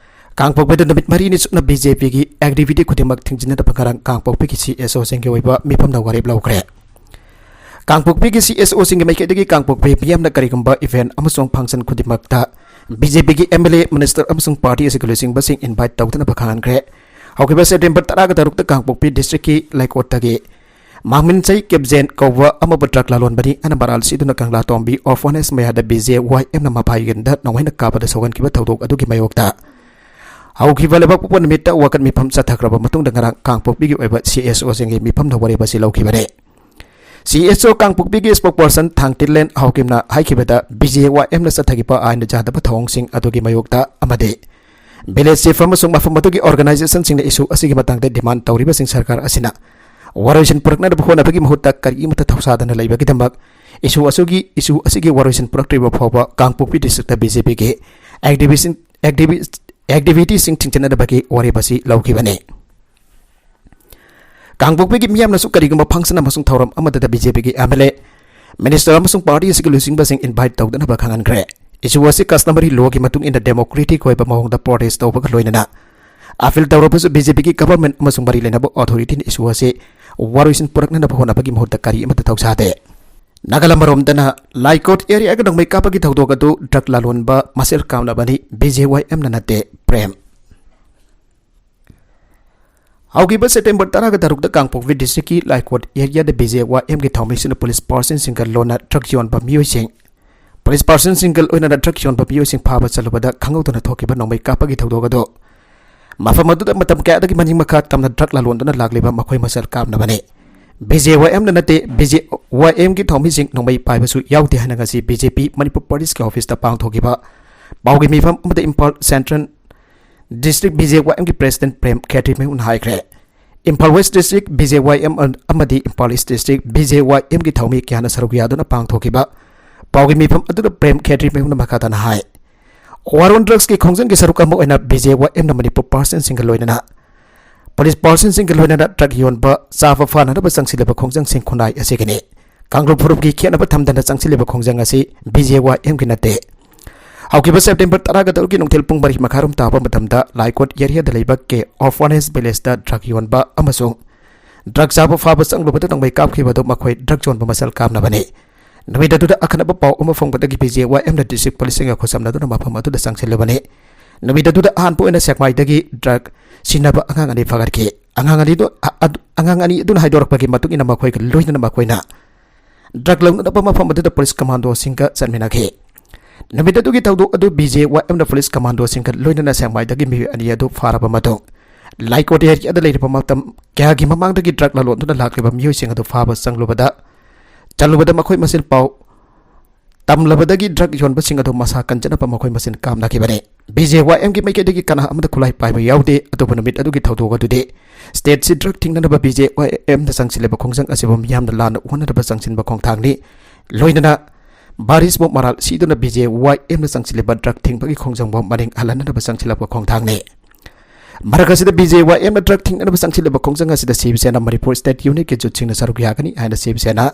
ꯀꯥꯡꯄꯣꯛꯄꯤꯗ ꯅꯨꯃꯤꯠ ꯃꯔꯤꯅꯤ ꯆꯨꯞꯅ BJPꯒꯤ activity ꯈꯨꯗꯤꯡꯃꯛ ꯊꯤꯡꯖꯤꯟꯅꯗꯕ ꯉꯔꯥꯡ ꯀꯥꯡꯄꯣꯛꯄꯤꯒꯤ CSOꯁꯤꯡꯒꯤ ꯑꯣꯏꯕ ꯃꯤꯐꯝꯗ ꯋꯥꯔꯦꯞ ꯂꯧꯈ꯭ꯔꯦ꯫ ꯀꯥꯡꯄꯣꯛꯄꯤꯒꯤ CSOꯁꯤꯡꯒꯤ ꯃꯥꯏꯀꯩꯗꯒꯤ ꯀꯥꯡꯄꯣꯛꯄꯤ ꯃꯤꯌꯥꯝꯅ ꯀꯔꯤꯒꯨꯝꯕ event ꯑꯃꯁꯨꯡ function ꯈꯨꯗꯤꯡꯃꯛꯇ BJPꯒꯤ MLA, minister ꯑꯃꯁꯨꯡ party ꯑꯁꯤꯒꯤ ꯂꯨꯆꯤꯡꯕꯁꯤꯡ invite ꯇꯧꯗꯅꯕ ꯈꯪꯍꯟꯈ꯭ꯔꯦ꯫ ꯍꯧꯈꯤꯕ September ꯇꯔꯥꯒ ꯇꯔꯨꯛꯇ ꯀꯥꯡꯄꯣꯛꯄꯤ districtꯀꯤ ꯂꯩꯀꯣꯠꯇꯒꯤ ꯃꯥꯡꯃꯤꯟꯆꯩ ꯀꯦꯞꯖꯦꯟ ꯀꯧꯕ ꯑꯃꯕꯨ drug ꯂꯂꯣꯟꯕꯅꯤ ꯍꯥꯏꯅ ꯃꯔꯥꯜ ꯁꯤꯗꯨꯅ ꯀꯪꯂꯥ ꯇꯣꯝꯕꯤ orphanage ꯃꯌꯥꯗ BJYMꯅ ꯃꯐꯥꯏꯒꯟꯗ ꯅꯣꯡꯃꯩꯅ ꯀꯥꯞꯄꯗ ꯁꯣꯛꯍꯟꯈꯤꯕ ꯊꯧꯗꯣꯛ ꯑꯗꯨꯒꯤ ꯃꯥꯌꯣꯛꯇ ꯍꯧꯈꯤꯕ ꯂꯩꯕꯥꯛꯄꯣꯛꯄ ꯅꯨꯃꯤꯠꯇ ꯋꯥꯀꯠ ꯃꯤꯐꯝ ꯆꯠꯊꯈ꯭ꯔꯕ ꯃꯇꯨꯡꯗ ꯉꯔꯥꯡ ꯀꯥꯡꯄꯣꯛꯄꯤꯒꯤ ꯑꯣꯏꯕ CSOꯁꯤꯡꯒꯤ ꯃꯤꯐꯝꯗ ꯋꯥꯔꯦꯞ ꯑꯁꯤ ꯂꯧꯈꯤꯕꯅꯤ꯫ ꯁꯤ ꯑꯦꯁ ꯑꯣ ꯀꯥꯡꯄꯣꯛꯄꯤꯒꯤ spokesperson ꯊꯥꯡꯇꯤꯟꯂꯦꯟ ꯍꯥꯎꯀꯤꯝꯅ ꯍꯥꯏꯈꯤꯕꯗ, ꯕꯤ ꯖꯦ ꯋꯥꯏ ꯑꯦꯝꯅ ꯆꯠꯊꯈꯤꯕ ꯑꯥꯏꯟꯗ ꯌꯥꯗꯕ ꯊꯧꯑꯣꯡꯁꯤꯡ ꯑꯗꯨꯒꯤ ꯃꯥꯌꯣꯛꯇ ꯑꯃꯗꯤ village chief ꯑꯃꯁꯨꯡ ꯃꯐꯝ ꯑꯗꯨꯒꯤ organizationꯁꯤꯡꯅ issue ꯑꯁꯤꯒꯤ ꯃꯇꯥꯡꯗ demand ꯇꯧꯔꯤꯕꯁꯤꯡ ꯁꯔꯀꯥꯔ ꯑꯁꯤꯅ ꯋꯥꯔꯣꯏꯁꯤꯟ ꯄꯨꯔꯛꯅꯕ ꯍꯣꯠꯅꯕꯒꯤ ꯃꯍꯨꯠꯇ ꯀꯔꯤꯃꯠꯇ ꯊꯧꯁꯥꯗꯅ ꯂꯩꯕꯒꯤꯗꯃꯛ, issue ꯑꯁꯤꯒꯤ, issue ꯑꯁꯤꯒꯤ ꯋꯥꯔꯣꯏꯁꯤꯟ ꯄꯨꯔꯛꯇ꯭ꯔꯤꯕ ꯐꯥꯎꯕ ꯀꯥꯡꯄꯣꯛꯄꯤ districtꯇ ꯕꯤ ꯖꯦ ꯄꯤꯒꯤ activist-, activist-, activityꯁꯤꯡ ꯊꯤꯡꯖꯤꯟꯅꯕꯒꯤ ꯋꯥꯔꯦꯞ ꯑꯁꯤ ꯂꯧꯈꯤꯕꯅꯤ꯫ ꯀꯥꯡꯄꯣꯛꯄꯤꯒꯤ ꯃꯤꯌꯥꯝꯅꯁꯨ ꯀꯔꯤꯒꯨꯝꯕ function ꯑꯃꯁꯨꯡ ꯊꯧꯔꯝ ꯑꯃꯗꯗ ꯕꯤ ꯖꯦ ꯄꯤꯒꯤ ꯑꯦꯝ ꯑꯦꯜ ꯑꯦ, minister ꯑꯃꯁꯨꯡ party ꯑꯁꯤꯒꯤ ꯂꯨꯆꯤꯡꯕꯁꯤꯡ invite ꯇꯧꯗꯅꯕ ꯈꯪꯍꯟꯈ꯭ꯔꯦ꯫ Issue ꯑꯁꯤ customary lawꯒꯤ ꯃꯇꯨꯡ ꯏꯟꯅ democratic ꯑꯣꯏꯕ ꯃꯑꯣꯡꯗ protest ꯇꯧꯕꯒ ꯂꯣꯏꯅꯅ appeal ꯇꯧꯔꯕꯁꯨ, ꯕꯤ ꯖꯦ ꯄꯤꯒꯤ government ꯑꯃꯁꯨꯡ ꯃꯔꯤ ꯂꯩꯅꯕ authorityꯅ issue ꯑꯁꯤ ꯋꯥꯔꯣꯏꯁꯤꯟ ꯄꯨꯔꯛꯅꯅꯕ ꯍꯣꯠꯅꯕꯒꯤ ꯃꯍꯨꯠꯇ ꯀꯔꯤ ꯑꯃꯠꯇ ꯊꯧꯁꯥꯗꯦ꯫ ꯅꯥꯒꯥꯂꯝ ꯑꯃꯔꯣꯝꯗꯅ ꯂꯥꯏꯀꯣꯠ areaꯒ ꯅꯣꯡꯃꯩ ꯀꯥꯞꯄꯒꯤ ꯊꯧꯗꯣꯛ ꯑꯗꯨ drug ꯂꯂꯣꯟꯕ ꯃꯁꯦꯜ ꯀꯥꯞꯅꯕꯅꯤ, ꯕꯤ ꯖꯦ ꯋꯥꯏ ꯑꯦꯝꯅ ꯅꯠꯇꯦ, ꯄ꯭ꯔꯦꯝ꯫ ꯍꯧꯈꯤꯕ September ꯇꯔꯥꯒ ꯇꯔꯨꯛꯇ ꯀꯥꯡꯄꯣꯛꯄꯤ districtꯀꯤ ꯂꯥꯏꯀꯣꯠ areaꯗ ꯕꯤ ꯖꯦ ꯋꯥꯏ ꯑꯦꯝꯒꯤ ꯊꯧꯃꯤꯁꯤꯡꯅ police personꯁꯤꯡꯒ ꯂꯣꯟꯅ drug ꯌꯣꯟꯕ ꯃꯤꯑꯣꯏꯁꯤꯡ, police personꯁꯤꯡꯒ ꯂꯣꯏꯅꯅ drug ꯌꯣꯟꯕ ꯃꯤꯑꯣꯏꯁꯤꯡ ꯐꯥꯕ ꯆꯠꯂꯨꯕꯗ ꯈꯪꯍꯧꯗꯅ ꯊꯣꯛꯈꯤꯕ ꯅꯣꯡꯃꯩ ꯀꯥꯞꯄꯒꯤ ꯊꯧꯗꯣꯛ ꯑꯗꯨ ꯃꯐꯝ ꯑꯗꯨꯗ ꯃꯇꯝ ꯀꯌꯥꯗꯒꯤ ꯃꯅꯤꯡ ꯃꯈꯥ ꯇꯝꯅ drug ꯂꯂꯣꯟꯗꯨꯅ ꯂꯥꯛꯂꯤꯕ ꯃꯈꯣꯏ ꯃꯁꯦꯜ ꯀꯥꯞꯅꯕꯅꯤ꯫ ꯕꯤ ꯖꯦ ꯋꯥꯏ ꯑꯦꯝꯅ ꯅꯠꯇꯦ, ꯕꯤ ꯖꯦ ꯋꯥꯏ ꯑꯦꯝꯒꯤ ꯊꯧꯃꯤꯁꯤꯡ ꯅꯣꯡꯃꯩ ꯄꯥꯏꯕꯁꯨ ꯌꯥꯎꯗꯦ ꯍꯥꯏꯅ ꯉꯁꯤ ꯕꯤ ꯖꯦ ꯄꯤ ꯃꯅꯤꯄꯨꯔ policeꯀꯤ officeꯇ ꯄꯥꯡꯊꯣꯛꯈꯤꯕ ꯄꯥꯎꯒꯤ ꯃꯤꯐꯝ ꯑꯃꯗ Imphal Central District B J Y ꯑꯦꯝꯒꯤ president ꯄ꯭ꯔꯦꯝ ꯈꯦꯇ꯭ꯔꯤꯃꯌꯨꯝꯅ ꯍꯥꯏꯈ꯭ꯔꯦ꯫ Imphal West District B J Y M ꯑꯃꯗꯤ Imphal East District B J Y ꯑꯦꯝꯒꯤ ꯊꯧꯃꯤ ꯀꯌꯥꯅ ꯁꯔꯨꯛ ꯌꯥꯗꯨꯅ ꯄꯥꯡꯊꯣꯛꯈꯤꯕ ꯄꯥꯎꯒꯤ ꯃꯤꯐꯝ ꯑꯗꯨꯗ ꯄ꯭ꯔꯦꯝ ꯈꯦꯇ꯭ꯔꯤꯃꯌꯨꯝꯅ ꯃꯈꯥ ꯇꯥꯅ ꯍꯥꯏ, war on drugsꯀꯤ ꯈꯣꯡꯖꯪꯒꯤ ꯁꯔꯨꯛ ꯑꯃ ꯑꯣꯏꯅ ꯕꯤ ꯖꯦ ꯋꯥꯏ ꯑꯦꯝꯅ ꯃꯅꯤꯄꯨꯔ personꯁꯤꯡꯒ ꯂꯣꯏꯅꯅ police personꯁꯤꯡꯒ ꯂꯣꯏꯅꯅ drug ꯌꯣꯟꯕ, ꯆꯥꯕ ꯐꯥꯅꯅꯕ ꯆꯪꯁꯤꯜꯂꯤꯕ ꯈꯣꯡꯖꯪꯁꯤꯡ ꯈꯨꯟꯅꯥꯏ ꯑꯁꯤꯒꯤꯅꯤ꯫ ꯀꯥꯡꯂꯨꯞ ꯐꯨꯔꯨꯞꯀꯤ ꯈꯦꯠꯅꯕ ꯊꯝꯗꯅ ꯆꯪꯁꯤꯜꯂꯤꯕ ꯈꯣꯡꯖꯪ ꯑꯁꯤ ꯕꯤ ꯖꯦ ꯋꯥꯏ ꯑꯦꯝꯒꯤ ꯅꯠꯇꯦ꯫ ꯍꯧꯈꯤꯕ September ꯇꯔꯥꯒ ꯇꯔꯨꯛꯀꯤ ꯅꯨꯡꯊꯤꯜ ꯄꯨꯡ ꯃꯔꯤ ꯃꯈꯥꯏꯔꯣꯝ ꯇꯥꯕ ꯃꯇꯝꯗ ꯂꯥꯏꯀꯣꯠ areaꯗ ꯂꯩꯕ ꯀꯦ Orphanage Villageꯇ drug ꯌꯣꯟꯕ ꯑꯃꯁꯨꯡ drug ꯆꯥꯕ ꯐꯥꯕ ꯆꯪꯂꯨꯕꯗ ꯅꯣꯡꯃꯩ ꯀꯥꯞꯈꯤꯕ ꯑꯗꯨ ꯃꯈꯣꯏ drug ꯌꯣꯟꯕ ꯃꯁꯦꯜ ꯀꯥꯞꯅꯕꯅꯤ꯫ ꯅꯨꯃꯤꯠ ꯑꯗꯨꯗ ꯑꯈꯟꯅꯕ ꯄꯥꯎ ꯑꯃ ꯐꯪꯕꯗꯒꯤ ꯕꯤ ꯖꯦ ꯋꯥꯏ ꯑꯦꯝꯅ district policeꯁꯤꯡꯒ ꯈꯨꯠꯁꯝꯅꯗꯨꯅ ꯃꯐꯝ ꯑꯗꯨꯗ ꯆꯪꯁꯤꯜꯂꯨꯕꯅꯤ꯫ ꯅꯨꯃꯤꯠ ꯑꯗꯨꯗ ꯑꯍꯥꯟꯕ ꯑꯣꯏꯅ ꯁꯦꯛꯃꯥꯏꯗꯒꯤ drug ꯁꯤꯟꯅꯕ ꯑꯉꯥꯡ ꯑꯅꯤ ꯐꯥꯒꯠꯈꯤ꯫ ꯑꯉꯥꯡ ꯑꯅꯤꯗꯨ, ꯑ-, ꯑꯗꯨ, ꯑꯉꯥꯡ ꯑꯅꯤ ꯑꯗꯨꯅ ꯍꯥꯏꯗꯣꯔꯛꯄꯒꯤ ꯃꯇꯨꯡ ꯏꯟꯅ ꯃꯈꯣꯏꯒ ꯂꯣꯏꯅꯅ ꯃꯈꯣꯏꯅ drug ꯂꯧꯅꯅꯕ ꯃꯐꯝ ꯑꯗꯨꯗ police commandoꯁꯤꯡꯒ ꯆꯠꯃꯤꯟꯅꯈꯤ꯫ ꯅꯨꯃꯤꯠ ꯑꯗꯨꯒꯤ ꯊꯧꯗꯣꯛ ꯑꯗꯨ ꯕꯤ ꯖꯦ ꯋꯥꯏ ꯑꯦꯝꯅ police commandoꯁꯤꯡꯒ ꯂꯣꯏꯅꯅ ꯁꯦꯛꯃꯥꯏꯗꯒꯤ ꯃꯤꯑꯣꯏ ꯑꯅꯤ ꯑꯗꯨ ꯐꯥꯔꯕ ꯃꯇꯨꯡ, ꯂꯥꯏꯀꯣꯠ areaꯗ ꯂꯩꯔꯤꯕ ꯃꯇꯝ ꯀꯌꯥꯒꯤ ꯃꯃꯥꯡꯗꯒꯤ drug ꯂꯂꯣꯟꯗꯨꯅ ꯂꯥꯛꯂꯤꯕ ꯃꯤꯑꯣꯏꯁꯤꯡ ꯑꯗꯨ ꯐꯥꯕ ꯆꯪꯂꯨꯕꯗ, ꯆꯠꯂꯨꯕꯗ ꯃꯈꯣꯏ ꯃꯁꯦꯜ ꯄꯥꯎ ꯇꯝꯂꯕꯗꯒꯤ ꯗ꯭ꯔꯒ ꯌꯣꯟꯕꯁꯤꯡ ꯑꯗꯨ ꯃꯁꯥ ꯀꯟꯖꯅꯕ ꯃꯈꯣꯏ ꯃꯁꯦꯜ ꯀꯥꯝꯅꯈꯤꯕꯅꯤ꯫ ꯕꯤ ꯖꯦ ꯋꯥꯏ ꯑꯦꯝꯒꯤ ꯃꯥꯏꯀꯩꯗꯒꯤ ꯀꯅꯥ ꯑꯃꯠꯇ ꯈꯨꯠꯂꯥꯏ ꯄꯥꯏꯕ ꯌꯥꯎꯗꯦ꯫ ꯑꯗꯨꯕꯨ ꯅꯨꯃꯤꯠ ꯑꯗꯨꯒꯤ ꯊꯧꯗꯣꯛ ꯑꯗꯨꯗꯤ ꯁ꯭ꯇꯦꯠꯁꯤ ꯗ꯭ꯔꯒ ꯊꯤꯡꯅꯅꯕ ꯕꯤ ꯖꯦ ꯋꯥꯏ ꯑꯦꯝꯅ ꯆꯪꯁꯤꯜꯂꯤꯕ ꯈꯣꯡꯖꯪ ꯑꯁꯤꯕꯨ ꯃꯤꯌꯥꯝꯅ ꯂꯥꯟꯅ ꯑꯣꯟꯅꯅꯕ ꯆꯪꯁꯤꯟꯕ ꯈꯣꯡꯊꯥꯡꯅꯤ꯫ ꯂꯣꯏꯅꯅ ꯕꯥꯔꯤꯁꯄꯨ ꯃꯔꯥꯜ ꯁꯤꯗꯨꯅ ꯕꯤ ꯖꯦ ꯋꯥꯏ ꯑꯦꯝꯅ ꯆꯪꯁꯤꯜꯂꯤꯕ ꯗ꯭ꯔꯒ ꯊꯤꯡꯕꯒꯤ ꯈꯣꯡꯖꯪꯕꯨ ꯃꯅꯤꯡ ꯍꯜꯍꯟꯅꯅꯕ ꯆꯪꯁꯤꯜꯂꯛꯄ ꯈꯣꯡꯊꯥꯡꯅꯤ꯫ ꯃꯔꯛ ꯑꯁꯤꯗ ꯕꯤ ꯖꯦ ꯋꯥꯏ ꯑꯦꯝꯅ ꯗ꯭ꯔꯒ ꯊꯤꯡꯅꯅꯕ ꯆꯪꯁꯤꯜꯂꯤꯕ ꯈꯣꯡꯖꯪ ꯑꯁꯤꯗ ꯁꯤꯕ ꯁꯦꯅꯥ ꯃꯅꯤꯄꯨꯔ ꯁ꯭ꯇꯦꯠ ꯌꯨꯅꯤꯠꯀꯤ ꯖꯨꯠꯁꯤꯡꯅ ꯁꯔꯨꯛ ꯌꯥꯒꯅꯤ ꯍꯥꯏꯅ ꯁꯤꯕ ꯁꯦꯅꯥ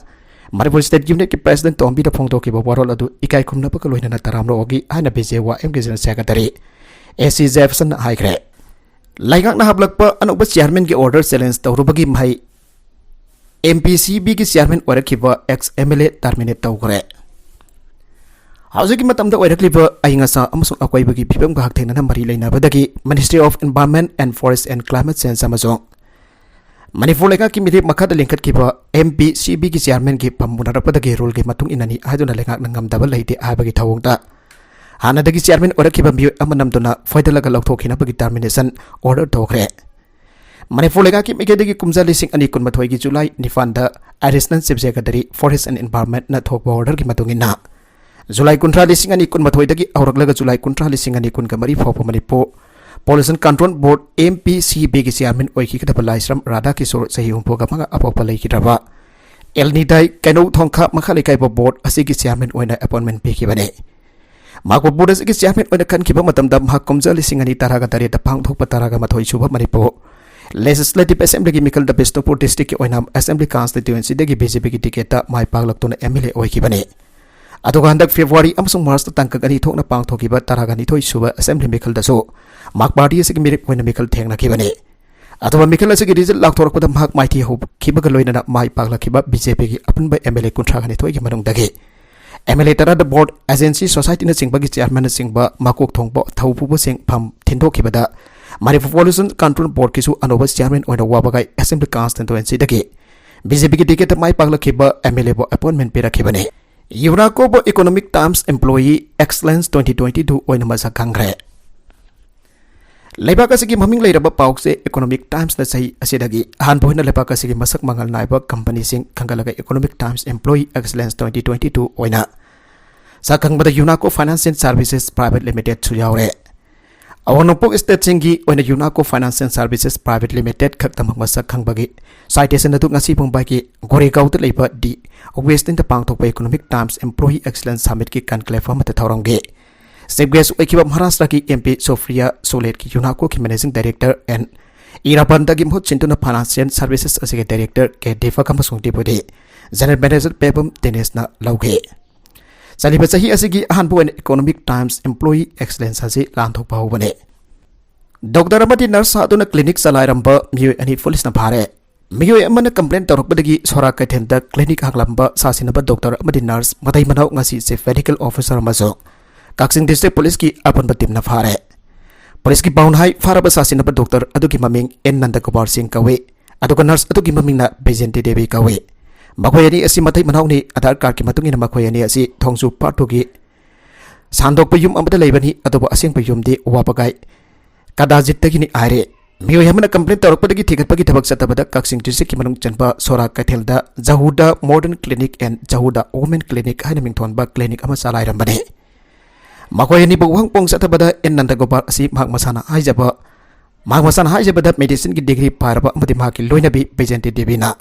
ꯃꯅꯤꯄꯨꯔ ꯁ꯭ꯇꯦꯠ ꯌꯨꯅꯤꯠꯀꯤ ꯄ꯭ꯔꯦꯁꯤꯗꯦꯟꯠ ꯇꯣꯝꯕꯤꯅ ꯐꯣꯡꯗꯣꯛꯈꯤꯕ ꯋꯥꯔꯣꯜ ꯑꯗꯨ ꯏꯀꯥꯏ ꯈꯨꯝꯅꯕꯒ ꯂꯣꯏꯅꯅ ꯇꯔꯥꯝꯅ ꯑꯣꯛꯏ ꯍꯥꯏꯅ ꯕꯤ ꯖꯦ ꯋꯥꯏ ꯑꯦꯝꯒꯤ ꯖꯦꯅꯔꯦꯜ ꯁꯦꯀ꯭ꯔꯦꯇꯔꯤ ꯑꯦ ꯁꯤ ꯖꯦꯐꯁꯟꯅ ꯍꯥꯏꯈ꯭ꯔꯦ꯫ ꯂꯩꯉꯥꯛꯅ ꯍꯥꯞꯂꯛꯄ ꯑꯅꯧꯕ ꯆꯤꯌꯥꯔꯃꯦꯟꯒꯤ ꯑꯣꯔꯗꯔ ꯆꯦꯂꯦꯟꯖ ꯇꯧꯔꯨꯕꯒꯤ ꯃꯍꯩ ꯑꯦꯝ ꯄꯤ ꯁꯤ ꯕꯤꯒꯤ ꯆꯤꯌꯥꯔꯃꯦꯟ ꯑꯣꯏꯔꯛꯈꯤꯕ ex M L A terminate ꯇꯧꯈ꯭ꯔꯦ꯫ ꯍꯧꯖꯤꯛꯀꯤ ꯃꯇꯝꯗ ꯑꯣꯏꯔꯛꯂꯤꯕ ꯑꯏꯪ ꯑꯁꯥ ꯑꯃꯁꯨꯡ ꯑꯀꯣꯏꯕꯒꯤ ꯐꯤꯕꯝꯒ ꯍꯛꯊꯦꯡꯅꯅ ꯃꯔꯤ ꯂꯩꯅꯕꯗꯒꯤ Ministry of Environment and Forest and Climate Change ꯑꯃꯁꯨꯡ ꯃꯅꯤꯄꯨꯔ ꯂꯩꯉꯥꯛꯀꯤ ꯃꯤꯔꯦꯞ ꯃꯈꯥꯗ ꯂꯤꯡꯈꯠꯈꯤꯕ ꯑꯦꯝ ꯄꯤ ꯁꯤ ꯕꯤꯒꯤ ꯆꯤꯌꯥꯔꯃꯦꯟꯒꯤ ꯐꯝ ꯃꯨꯟꯅꯔꯛꯄꯗꯒꯤ ꯔꯨꯜꯒꯤ ꯃꯇꯨꯡ ꯏꯟꯅꯅꯤ ꯍꯥꯏꯗꯨꯅ ꯂꯩꯉꯥꯛꯅ ꯉꯝꯗꯕ ꯂꯩꯇꯦ ꯍꯥꯏꯕꯒꯤ ꯊꯧꯑꯣꯡꯗ ꯍꯥꯟꯅꯗꯒꯤ ꯆꯤꯌꯥꯔꯃꯦꯟ ꯑꯣꯏꯔꯛꯈꯤꯕ ꯃꯤꯑꯣꯏ ꯑꯃ ꯅꯝꯗꯨꯅ ꯐꯣꯏꯗꯠꯂꯒ ꯂꯧꯊꯣꯛꯈꯤꯅꯕꯒꯤ ꯇꯔꯃꯤꯅꯦꯁꯟ ꯑꯣꯔꯗꯔ ꯇꯧꯈ꯭ꯔꯦ꯫ ꯃꯅꯤꯄꯨꯔ ꯂꯩꯉꯥꯛꯀꯤ ꯃꯥꯏꯀꯩꯗꯒꯤ ꯀꯨꯝꯖꯥ ꯂꯤꯁꯤꯡ ꯑꯅꯤ ꯀꯨꯟꯃꯥꯊꯣꯏꯒꯤ ꯖꯨꯂꯥꯏ ꯅꯤꯄꯥꯟꯗ additional chief secretary forest and ꯏꯟꯚꯥꯏꯔꯟꯃꯦꯟꯠꯅ ꯊꯣꯛꯄ ꯑꯣꯔꯗꯔꯒꯤ ꯃꯇꯨꯡ ꯏꯟꯅ ꯖꯨꯂꯥꯏ ꯀꯨꯟꯊ꯭ꯔꯥ ꯂꯤꯁꯤꯡ ꯑꯅꯤ ꯀꯨꯟꯃꯥꯊꯣꯏꯗꯒꯤ ꯍꯧꯔꯛꯂꯒ ꯖꯨꯂꯥꯏ ꯀꯨꯟꯊ꯭ꯔꯥ ꯂꯤꯁꯤꯡ ꯑꯅꯤ ꯀꯨꯟꯒ ꯃꯔꯤ ꯐꯥꯎꯕ ꯃꯅꯤꯄꯨꯔ ꯄꯣꯂꯨꯁꯟ ꯀꯟꯇ꯭ꯔꯣꯜ ꯕꯣꯔꯗ ꯑꯦꯝ ꯄꯤ ꯁꯤ ꯕꯤꯒꯤ ꯆꯤꯌꯥꯔꯃꯦꯟ ꯑꯣꯏꯈꯤꯒꯗꯕ ꯂꯥꯏꯁ꯭ꯔꯝ ꯔꯥꯙꯥ ꯀꯤꯁꯣꯔ ꯆꯍꯤ ꯍꯨꯝꯐꯨꯒ ꯃꯉꯥ ꯑꯄꯣꯛꯄ ꯂꯩꯈꯤꯗ꯭ꯔꯕ ꯑꯦꯜꯅꯤꯗꯥꯏ ꯀꯩꯅꯧ ꯊꯣꯡꯈꯥ ꯃꯈꯥ ꯂꯩꯀꯥꯏ ꯕꯣꯔꯗ ꯑꯁꯤꯒꯤ ꯆꯤꯌꯥꯔꯃꯦꯟ ꯑꯣꯏꯅ ꯑꯦꯄꯣꯏꯟꯃꯦꯟ ꯄꯤꯈꯤꯕꯅꯤ꯫ ꯃꯍꯥꯛꯄꯨ ꯕꯣꯔꯗ ꯑꯁꯤꯒꯤ ꯆꯤꯌꯥꯔꯃꯦꯟ ꯑꯣꯏꯅ ꯈꯟꯈꯤꯕ ꯃꯇꯝꯗ ꯃꯍꯥꯛ ꯀꯨꯝꯖꯥ ꯂꯤꯁꯤꯡ ꯑꯅꯤ ꯇꯔꯥꯒ ꯇꯔꯦꯠꯇ ꯄꯥꯡꯊꯣꯛꯄ ꯇꯔꯥꯒ ꯃꯥꯊꯣꯏ ꯁꯨꯕ ꯃꯅꯤꯄꯨꯔ ꯂꯦꯖꯤꯁꯂꯦꯇꯤꯚ ꯑꯦꯁꯦꯝꯕ꯭ꯂꯤꯒꯤ ꯃꯤꯈꯜꯗ ꯕꯤꯁꯅꯨꯄꯨꯔ ꯗꯤꯁꯇ꯭ꯔꯤꯛꯀꯤ ꯑꯣꯏꯅ ꯑꯦꯁꯦꯝꯕ꯭ꯂꯤ ꯀꯟꯁꯇꯤꯇ꯭ꯌꯨꯑꯦꯟꯁꯤꯗꯒꯤ ꯕꯤ ꯖꯦ ꯄꯤꯒꯤ ꯇꯤꯀꯦꯠꯇ ꯃꯥꯏ ꯄꯥꯛꯂꯛꯇꯨꯅ ꯑꯦꯝ ꯑꯦꯜ ꯑꯦ ꯑꯣꯏꯈꯤꯕꯅꯤ꯫ ꯑꯗꯨꯒ ꯍꯟꯗꯛ ꯐꯦꯕ꯭ꯔꯨꯋꯥꯔꯤ ꯑꯃꯁꯨꯡ ꯃꯥꯔꯆꯇ ꯇꯥꯡꯀꯛ ꯑꯅꯤ ꯊꯣꯛꯅ ꯄꯥꯡꯊꯣꯛꯈꯤꯕ ꯇꯔꯥꯒ ꯅꯤꯊꯣꯏ ꯁꯨꯕ ꯑꯦꯁꯦꯝꯕ꯭ꯂꯤ ꯃꯤꯈꯜꯗꯁꯨ ꯃꯍꯥꯛ ꯄꯥꯔꯇꯤ ꯑꯁꯤꯒꯤ ꯃꯤꯔꯦꯞ ꯑꯣꯏꯅ ꯃꯤꯈꯜ ꯊꯦꯡꯅꯈꯤꯕꯅꯤ꯫ ꯑꯗꯨꯒ ꯃꯤꯈꯜ ꯑꯁꯤꯒꯤ ꯔꯤꯖꯜ ꯂꯥꯎꯊꯣꯔꯛꯄꯗ ꯃꯍꯥꯛ ꯃꯥꯏꯊꯤ ꯍꯧꯈꯤꯕꯒ ꯂꯣꯏꯅꯅ ꯃꯥꯏ ꯄꯥꯛꯂꯛꯈꯤꯕ ꯕꯤ ꯖꯦ ꯄꯤꯒꯤ ꯑꯄꯨꯟꯕ ꯑꯦꯝ ꯑꯦꯜ ꯑꯦ ꯀꯨꯟꯊ꯭ꯔꯥꯒ ꯅꯤꯊꯣꯏꯒꯤ ꯃꯅꯨꯡꯗꯒꯤ ꯑꯦꯝ ꯑꯦꯜ ꯑꯦ ꯇꯔꯥꯗ ꯕꯣꯔꯗ, ꯑꯦꯖꯦꯟꯁꯤ, ꯁꯣꯁꯥꯏꯇꯤꯅꯆꯤꯡꯕꯒꯤ ꯆꯤꯌꯥꯔꯃꯦꯟꯅꯆꯤꯡꯕ ꯃꯀꯣꯛ ꯊꯣꯡꯕ ꯊꯧ ꯄꯨꯕꯁꯤꯡ ꯐꯝ ꯊꯤꯟꯗꯣꯛꯈꯤꯕꯗ ꯃꯅꯤꯄꯨꯔ ꯄꯣꯂꯨꯁꯟ ꯀꯟꯇ꯭ꯔꯣꯜ ꯕꯣꯔꯗꯀꯤꯁꯨ ꯑꯅꯧꯕ ꯆꯤꯌꯥꯔꯃꯦꯟ ꯑꯣꯏꯅ ꯋꯥꯕꯒꯥꯏ ꯑꯦꯁꯦꯝꯕ꯭ꯂꯤ ꯀꯟꯁꯇꯤꯇ꯭ꯌꯨꯑꯦꯟꯁꯤꯗꯒꯤ ꯕꯤ ꯖꯦ ꯄꯤꯒꯤ ꯇꯤꯀꯦꯠꯇ ꯃꯥꯏ ꯄꯥꯛꯂꯛꯈꯤꯕ ꯑꯦꯝ ꯑꯦꯜ ꯑꯦꯕꯨ ꯑꯦꯄꯣꯏꯟꯃꯦꯟ ꯄꯤꯔꯛꯈꯤꯕꯅꯤ꯫ ꯌꯨꯅꯥꯀꯣꯕꯨ economic times employee excellence twenty twenty two ꯑꯣꯏꯅ ꯃꯁꯛ ꯈꯪꯈ꯭ꯔꯦ꯫ ꯂꯩꯕꯥꯛ ꯑꯁꯤꯒꯤ ꯃꯃꯤꯡ ꯂꯩꯔꯕ ꯄꯥꯎ ꯆꯦ Economic Timesꯅ ꯆꯍꯤ ꯑꯁꯤꯗꯒꯤ ꯑꯍꯥꯟꯕ ꯑꯣꯏꯅ ꯂꯩꯕꯥꯛ ꯑꯁꯤꯒꯤ ꯃꯁꯛ ꯃꯉꯥꯜ ꯅꯥꯏꯕ ꯀꯝꯄꯅꯤꯁꯤꯡ ꯈꯟꯒꯠꯂꯒ Economic Times Employee Excellence twenty twenty-two ꯑꯣꯏꯅ ꯁꯛꯈꯪꯕꯗ UNACO Financial Services Private Limitedꯁꯨ ꯌꯥꯎꯔꯦ꯫ ꯑꯋꯥꯡ ꯅꯣꯡꯄꯣꯛ stateꯁꯤꯡꯒꯤ ꯑꯣꯏꯅ UNACO Financial Services Private Limited ꯈꯛꯇꯃꯛ ꯃꯁꯛ ꯈꯪꯕꯒꯤ citation ꯑꯗꯨ ꯉꯁꯤ ꯃꯨꯝꯕꯥꯏꯒꯤ ꯒꯣꯔꯦꯒꯥꯎꯗ ꯂꯩꯕ The Westinꯗ ꯄꯥꯡꯊꯣꯛꯄ Economic Times Employee Excellence Summitꯀꯤ conclave ꯑꯃꯗ ꯊꯧꯔꯝꯒꯤ Chief Guest ꯑꯣꯏꯈꯤꯕ ꯃꯍꯥꯔꯥꯁꯇ꯭ꯔꯒꯤ MP ꯁꯣꯐ꯭ꯔꯤꯌꯥ ꯁꯣꯂꯦꯠꯀꯤ UNACOꯒꯤ Managing Director ꯑꯦꯟ ꯏꯔꯥꯕꯟꯗꯒꯤ ꯃꯍꯨꯠ ꯁꯤꯟꯗꯨꯅ Financial Services ꯑꯁꯤꯒꯤ Director ꯀꯦ ꯗꯤꯄꯛ ꯑꯃꯁꯨꯡ Deputy General Manager ꯄꯦꯕꯝ ꯗꯦꯅꯤꯁꯅ ꯂꯧꯈꯤ꯫ ꯆꯠꯂꯤꯕ ꯆꯍꯤ ꯑꯁꯤꯒꯤ ꯑꯍꯥꯟꯕ ꯑꯣꯏꯅ Economic Times Employee Excellence ꯑꯁꯤ ꯂꯥꯟꯊꯣꯛꯄ ꯍꯧꯕꯅꯤ꯫ ꯗꯣꯛꯇꯔ ꯑꯃꯗꯤ ꯅꯔꯁ ꯁꯥꯗꯨꯅ ꯀ꯭ꯂꯤꯅꯤꯛ ꯆꯂꯥꯏꯔꯝꯕ ꯃꯤꯑꯣꯏ ꯑꯅꯤ ꯄꯨꯂꯤꯁꯅ ꯐꯥꯔꯦ꯫ ꯃꯤꯑꯣꯏ ꯑꯃꯅ complain ꯇꯧꯔꯛꯄꯗꯒꯤ ꯁꯣꯔꯥ ꯀꯩꯊꯦꯜꯗ ꯀ꯭ꯂꯤꯅꯤꯛ ꯍꯥꯡꯂꯝꯕ ꯁꯥꯁꯤꯟꯅꯕ ꯗꯣꯛꯇꯔ ꯑꯃꯗꯤ ꯅꯔꯁ ꯃꯇꯩ ꯃꯅꯥꯎ ꯉꯁꯤ Chief Medical Officer ꯑꯃꯁꯨꯡ ꯀꯛꯆꯤꯡ District Policeꯀꯤ ꯑꯄꯨꯟꯕ teamꯅ ꯐꯥꯔꯦ꯫ ꯄꯨꯂꯤꯁꯀꯤ ꯄꯥꯎꯅ ꯍꯥꯏ, ꯐꯥꯔꯕ ꯁꯥꯁꯤꯟꯅꯕ ꯗꯣꯛꯇꯔ ꯑꯗꯨꯒꯤ ꯃꯃꯤꯡ ꯑꯦꯟ ꯅꯟꯗꯀꯨꯃꯥꯔ ꯁꯤꯡ ꯀꯧꯏ, ꯑꯗꯨꯒ ꯅꯔꯁ ꯑꯗꯨꯒꯤ ꯃꯃꯤꯡꯅ ꯕꯩꯖꯦꯟꯇꯤ ꯗꯦꯕꯤ ꯀꯧꯏ꯫ ꯃꯈꯣꯏ ꯑꯅꯤ ꯑꯁꯤ ꯃꯇꯩ ꯃꯅꯥꯎꯅꯤ꯫ ꯑꯙꯥꯔ ꯀꯥꯔꯗꯀꯤ ꯃꯇꯨꯡ ꯏꯟꯅ ꯃꯈꯣꯏ ꯑꯅꯤ ꯑꯁꯤ ꯊꯣꯡꯖꯨ ꯄꯥꯔꯠ ꯇꯨꯒꯤ ꯁꯥꯟꯗꯣꯛꯄ ꯌꯨꯝ ꯑꯃꯗ ꯂꯩꯕꯅꯤ, ꯑꯗꯨꯕꯨ ꯑꯁꯦꯡꯕ ꯌꯨꯝꯗꯤ ꯋꯥꯕꯒꯥꯏ ꯀꯗꯥꯖꯤꯠꯇꯒꯤꯅꯤ ꯍꯥꯏꯔꯦ꯫ ꯃꯤꯑꯣꯏ ꯑꯃꯅ complain ꯇꯧꯔꯛꯄꯗꯒꯤ ꯊꯤꯒꯠꯄꯒꯤ ꯊꯕꯛ ꯆꯠꯊꯕꯗ ꯀꯛꯆꯤꯡ districtꯀꯤ ꯃꯅꯨꯡ ꯆꯟꯕ ꯁꯣꯔꯥ ꯀꯩꯊꯦꯜꯗ ꯖꯍꯨꯗ Modern Clinic and ꯖꯍꯨꯗ Women Clinic ꯍꯥꯏꯅ ꯃꯤꯡꯊꯣꯟꯕ clinic ꯑꯃ ꯆꯂꯥꯏꯔꯝꯕꯅꯤ꯫ ꯃꯈꯣꯏ ꯑꯅꯤꯕꯨ ꯋꯥꯍꯪ ꯄꯥꯎ ꯆꯠꯊꯕꯗ ꯑꯦꯟ ꯅꯟꯗꯒꯣꯄꯥꯜ ꯑꯁꯤ ꯃꯍꯥꯛ ꯃꯁꯥꯅ ꯍꯥꯏꯖꯕ ꯃꯍꯥꯛ ꯃꯁꯥꯅ ꯍꯥꯏꯖꯕꯗ medicineꯒꯤ degree ꯄꯥꯏꯔꯕ ꯑꯃꯗꯤ ꯃꯍꯥꯛꯀꯤ ꯂꯣꯏꯅꯕꯤ ꯕꯩꯖꯦꯟꯇꯤ ꯗꯦꯕꯤꯅ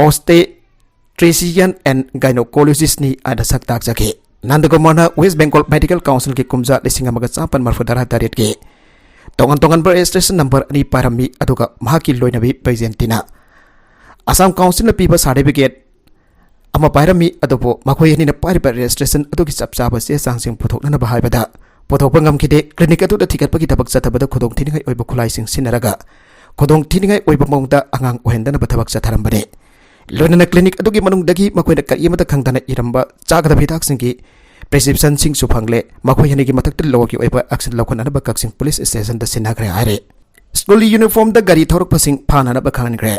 obstetrician and gynecologistꯅꯤ ꯍꯥꯏꯅ ꯁꯛ ꯇꯥꯛꯆꯈꯤ꯫ ꯅꯟꯗꯀꯨꯃꯥꯔꯅ West Bengal Medical Councilꯒꯤ ꯀꯨꯝꯖꯥ ꯂꯤꯁꯤꯡ ꯑꯃꯒ ꯆꯥꯃꯥꯄꯟ ꯃꯔꯤꯐꯨ ꯇꯔꯥ ꯇꯔꯦꯠꯀꯤ ꯇꯣꯉꯥꯟ ꯇꯣꯉꯥꯟꯕ registration number ꯑꯅꯤ ꯄꯥꯏꯔꯝꯃꯤ, ꯑꯗꯨꯒ ꯃꯍꯥꯛꯀꯤ ꯂꯣꯏꯅꯕꯤ ꯕꯩꯖꯦꯟꯇꯤꯅ Assam Councilꯅ ꯄꯤꯕ certificate ꯑꯃ ꯄꯥꯏꯔꯝꯃꯤ, ꯑꯗꯨꯕꯨ ꯃꯈꯣꯏ ꯑꯅꯤꯅ ꯄꯥꯏꯔꯤꯕ registration ꯑꯗꯨꯒꯤ ꯆꯞ ꯆꯥꯕ ꯆꯦ ꯆꯥꯡꯁꯤꯡ ꯄꯨꯊꯣꯛꯅꯅꯕ ꯍꯥꯏꯕꯗ ꯄꯨꯊꯣꯛꯄ ꯉꯝꯈꯤꯗꯦ꯫ Clinic ꯑꯗꯨꯗ ꯊꯤꯒꯠꯄꯒꯤ ꯊꯕꯛ ꯆꯠꯊꯕꯗ ꯈꯨꯗꯣꯡꯊꯤꯅꯤꯡꯉꯥꯏ ꯑꯣꯏꯕ ꯈꯨꯠꯂꯥꯏꯁꯤꯡ ꯁꯤꯖꯤꯟꯅꯔꯒ ꯈꯨꯗꯣꯡꯊꯤꯅꯤꯡꯉꯥꯏ ꯑꯣꯏꯕ ꯃꯑꯣꯡꯗ ꯑꯉꯥꯡ ꯑꯣꯏꯍꯟꯗꯅꯕ ꯊꯕꯛ ꯆꯠꯊꯔꯝꯕꯅꯤ꯫ ꯂꯣꯏꯅꯅ clinic ꯑꯗꯨꯒꯤ ꯃꯅꯨꯡꯗꯒꯤ ꯃꯈꯣꯏꯅ ꯀꯔꯤ ꯑꯃꯠꯇ ꯈꯪꯗꯅ ꯏꯔꯝꯕ ꯆꯥꯒꯗꯕ ꯍꯤꯗꯥꯛꯁꯤꯡꯒꯤ prescriptionꯁꯤꯡꯁꯨ ꯐꯪꯂꯦ꯫ ꯃꯈꯣꯏ ꯑꯅꯤꯒꯤ ꯃꯊꯛꯇ lawꯒꯤ ꯑꯣꯏꯕ action ꯂꯧꯈꯠꯅꯅꯕ ꯀꯛꯆꯤꯡ police stationꯗ ꯁꯤꯟꯅꯈ꯭ꯔꯦ ꯍꯥꯏꯔꯦ꯫ School uniformꯗ ꯒꯥꯔꯤ ꯊꯧꯔꯛꯄꯁꯤꯡ ꯐꯥꯅꯅꯕ ꯈꯪꯍꯟꯈ꯭ꯔꯦ꯫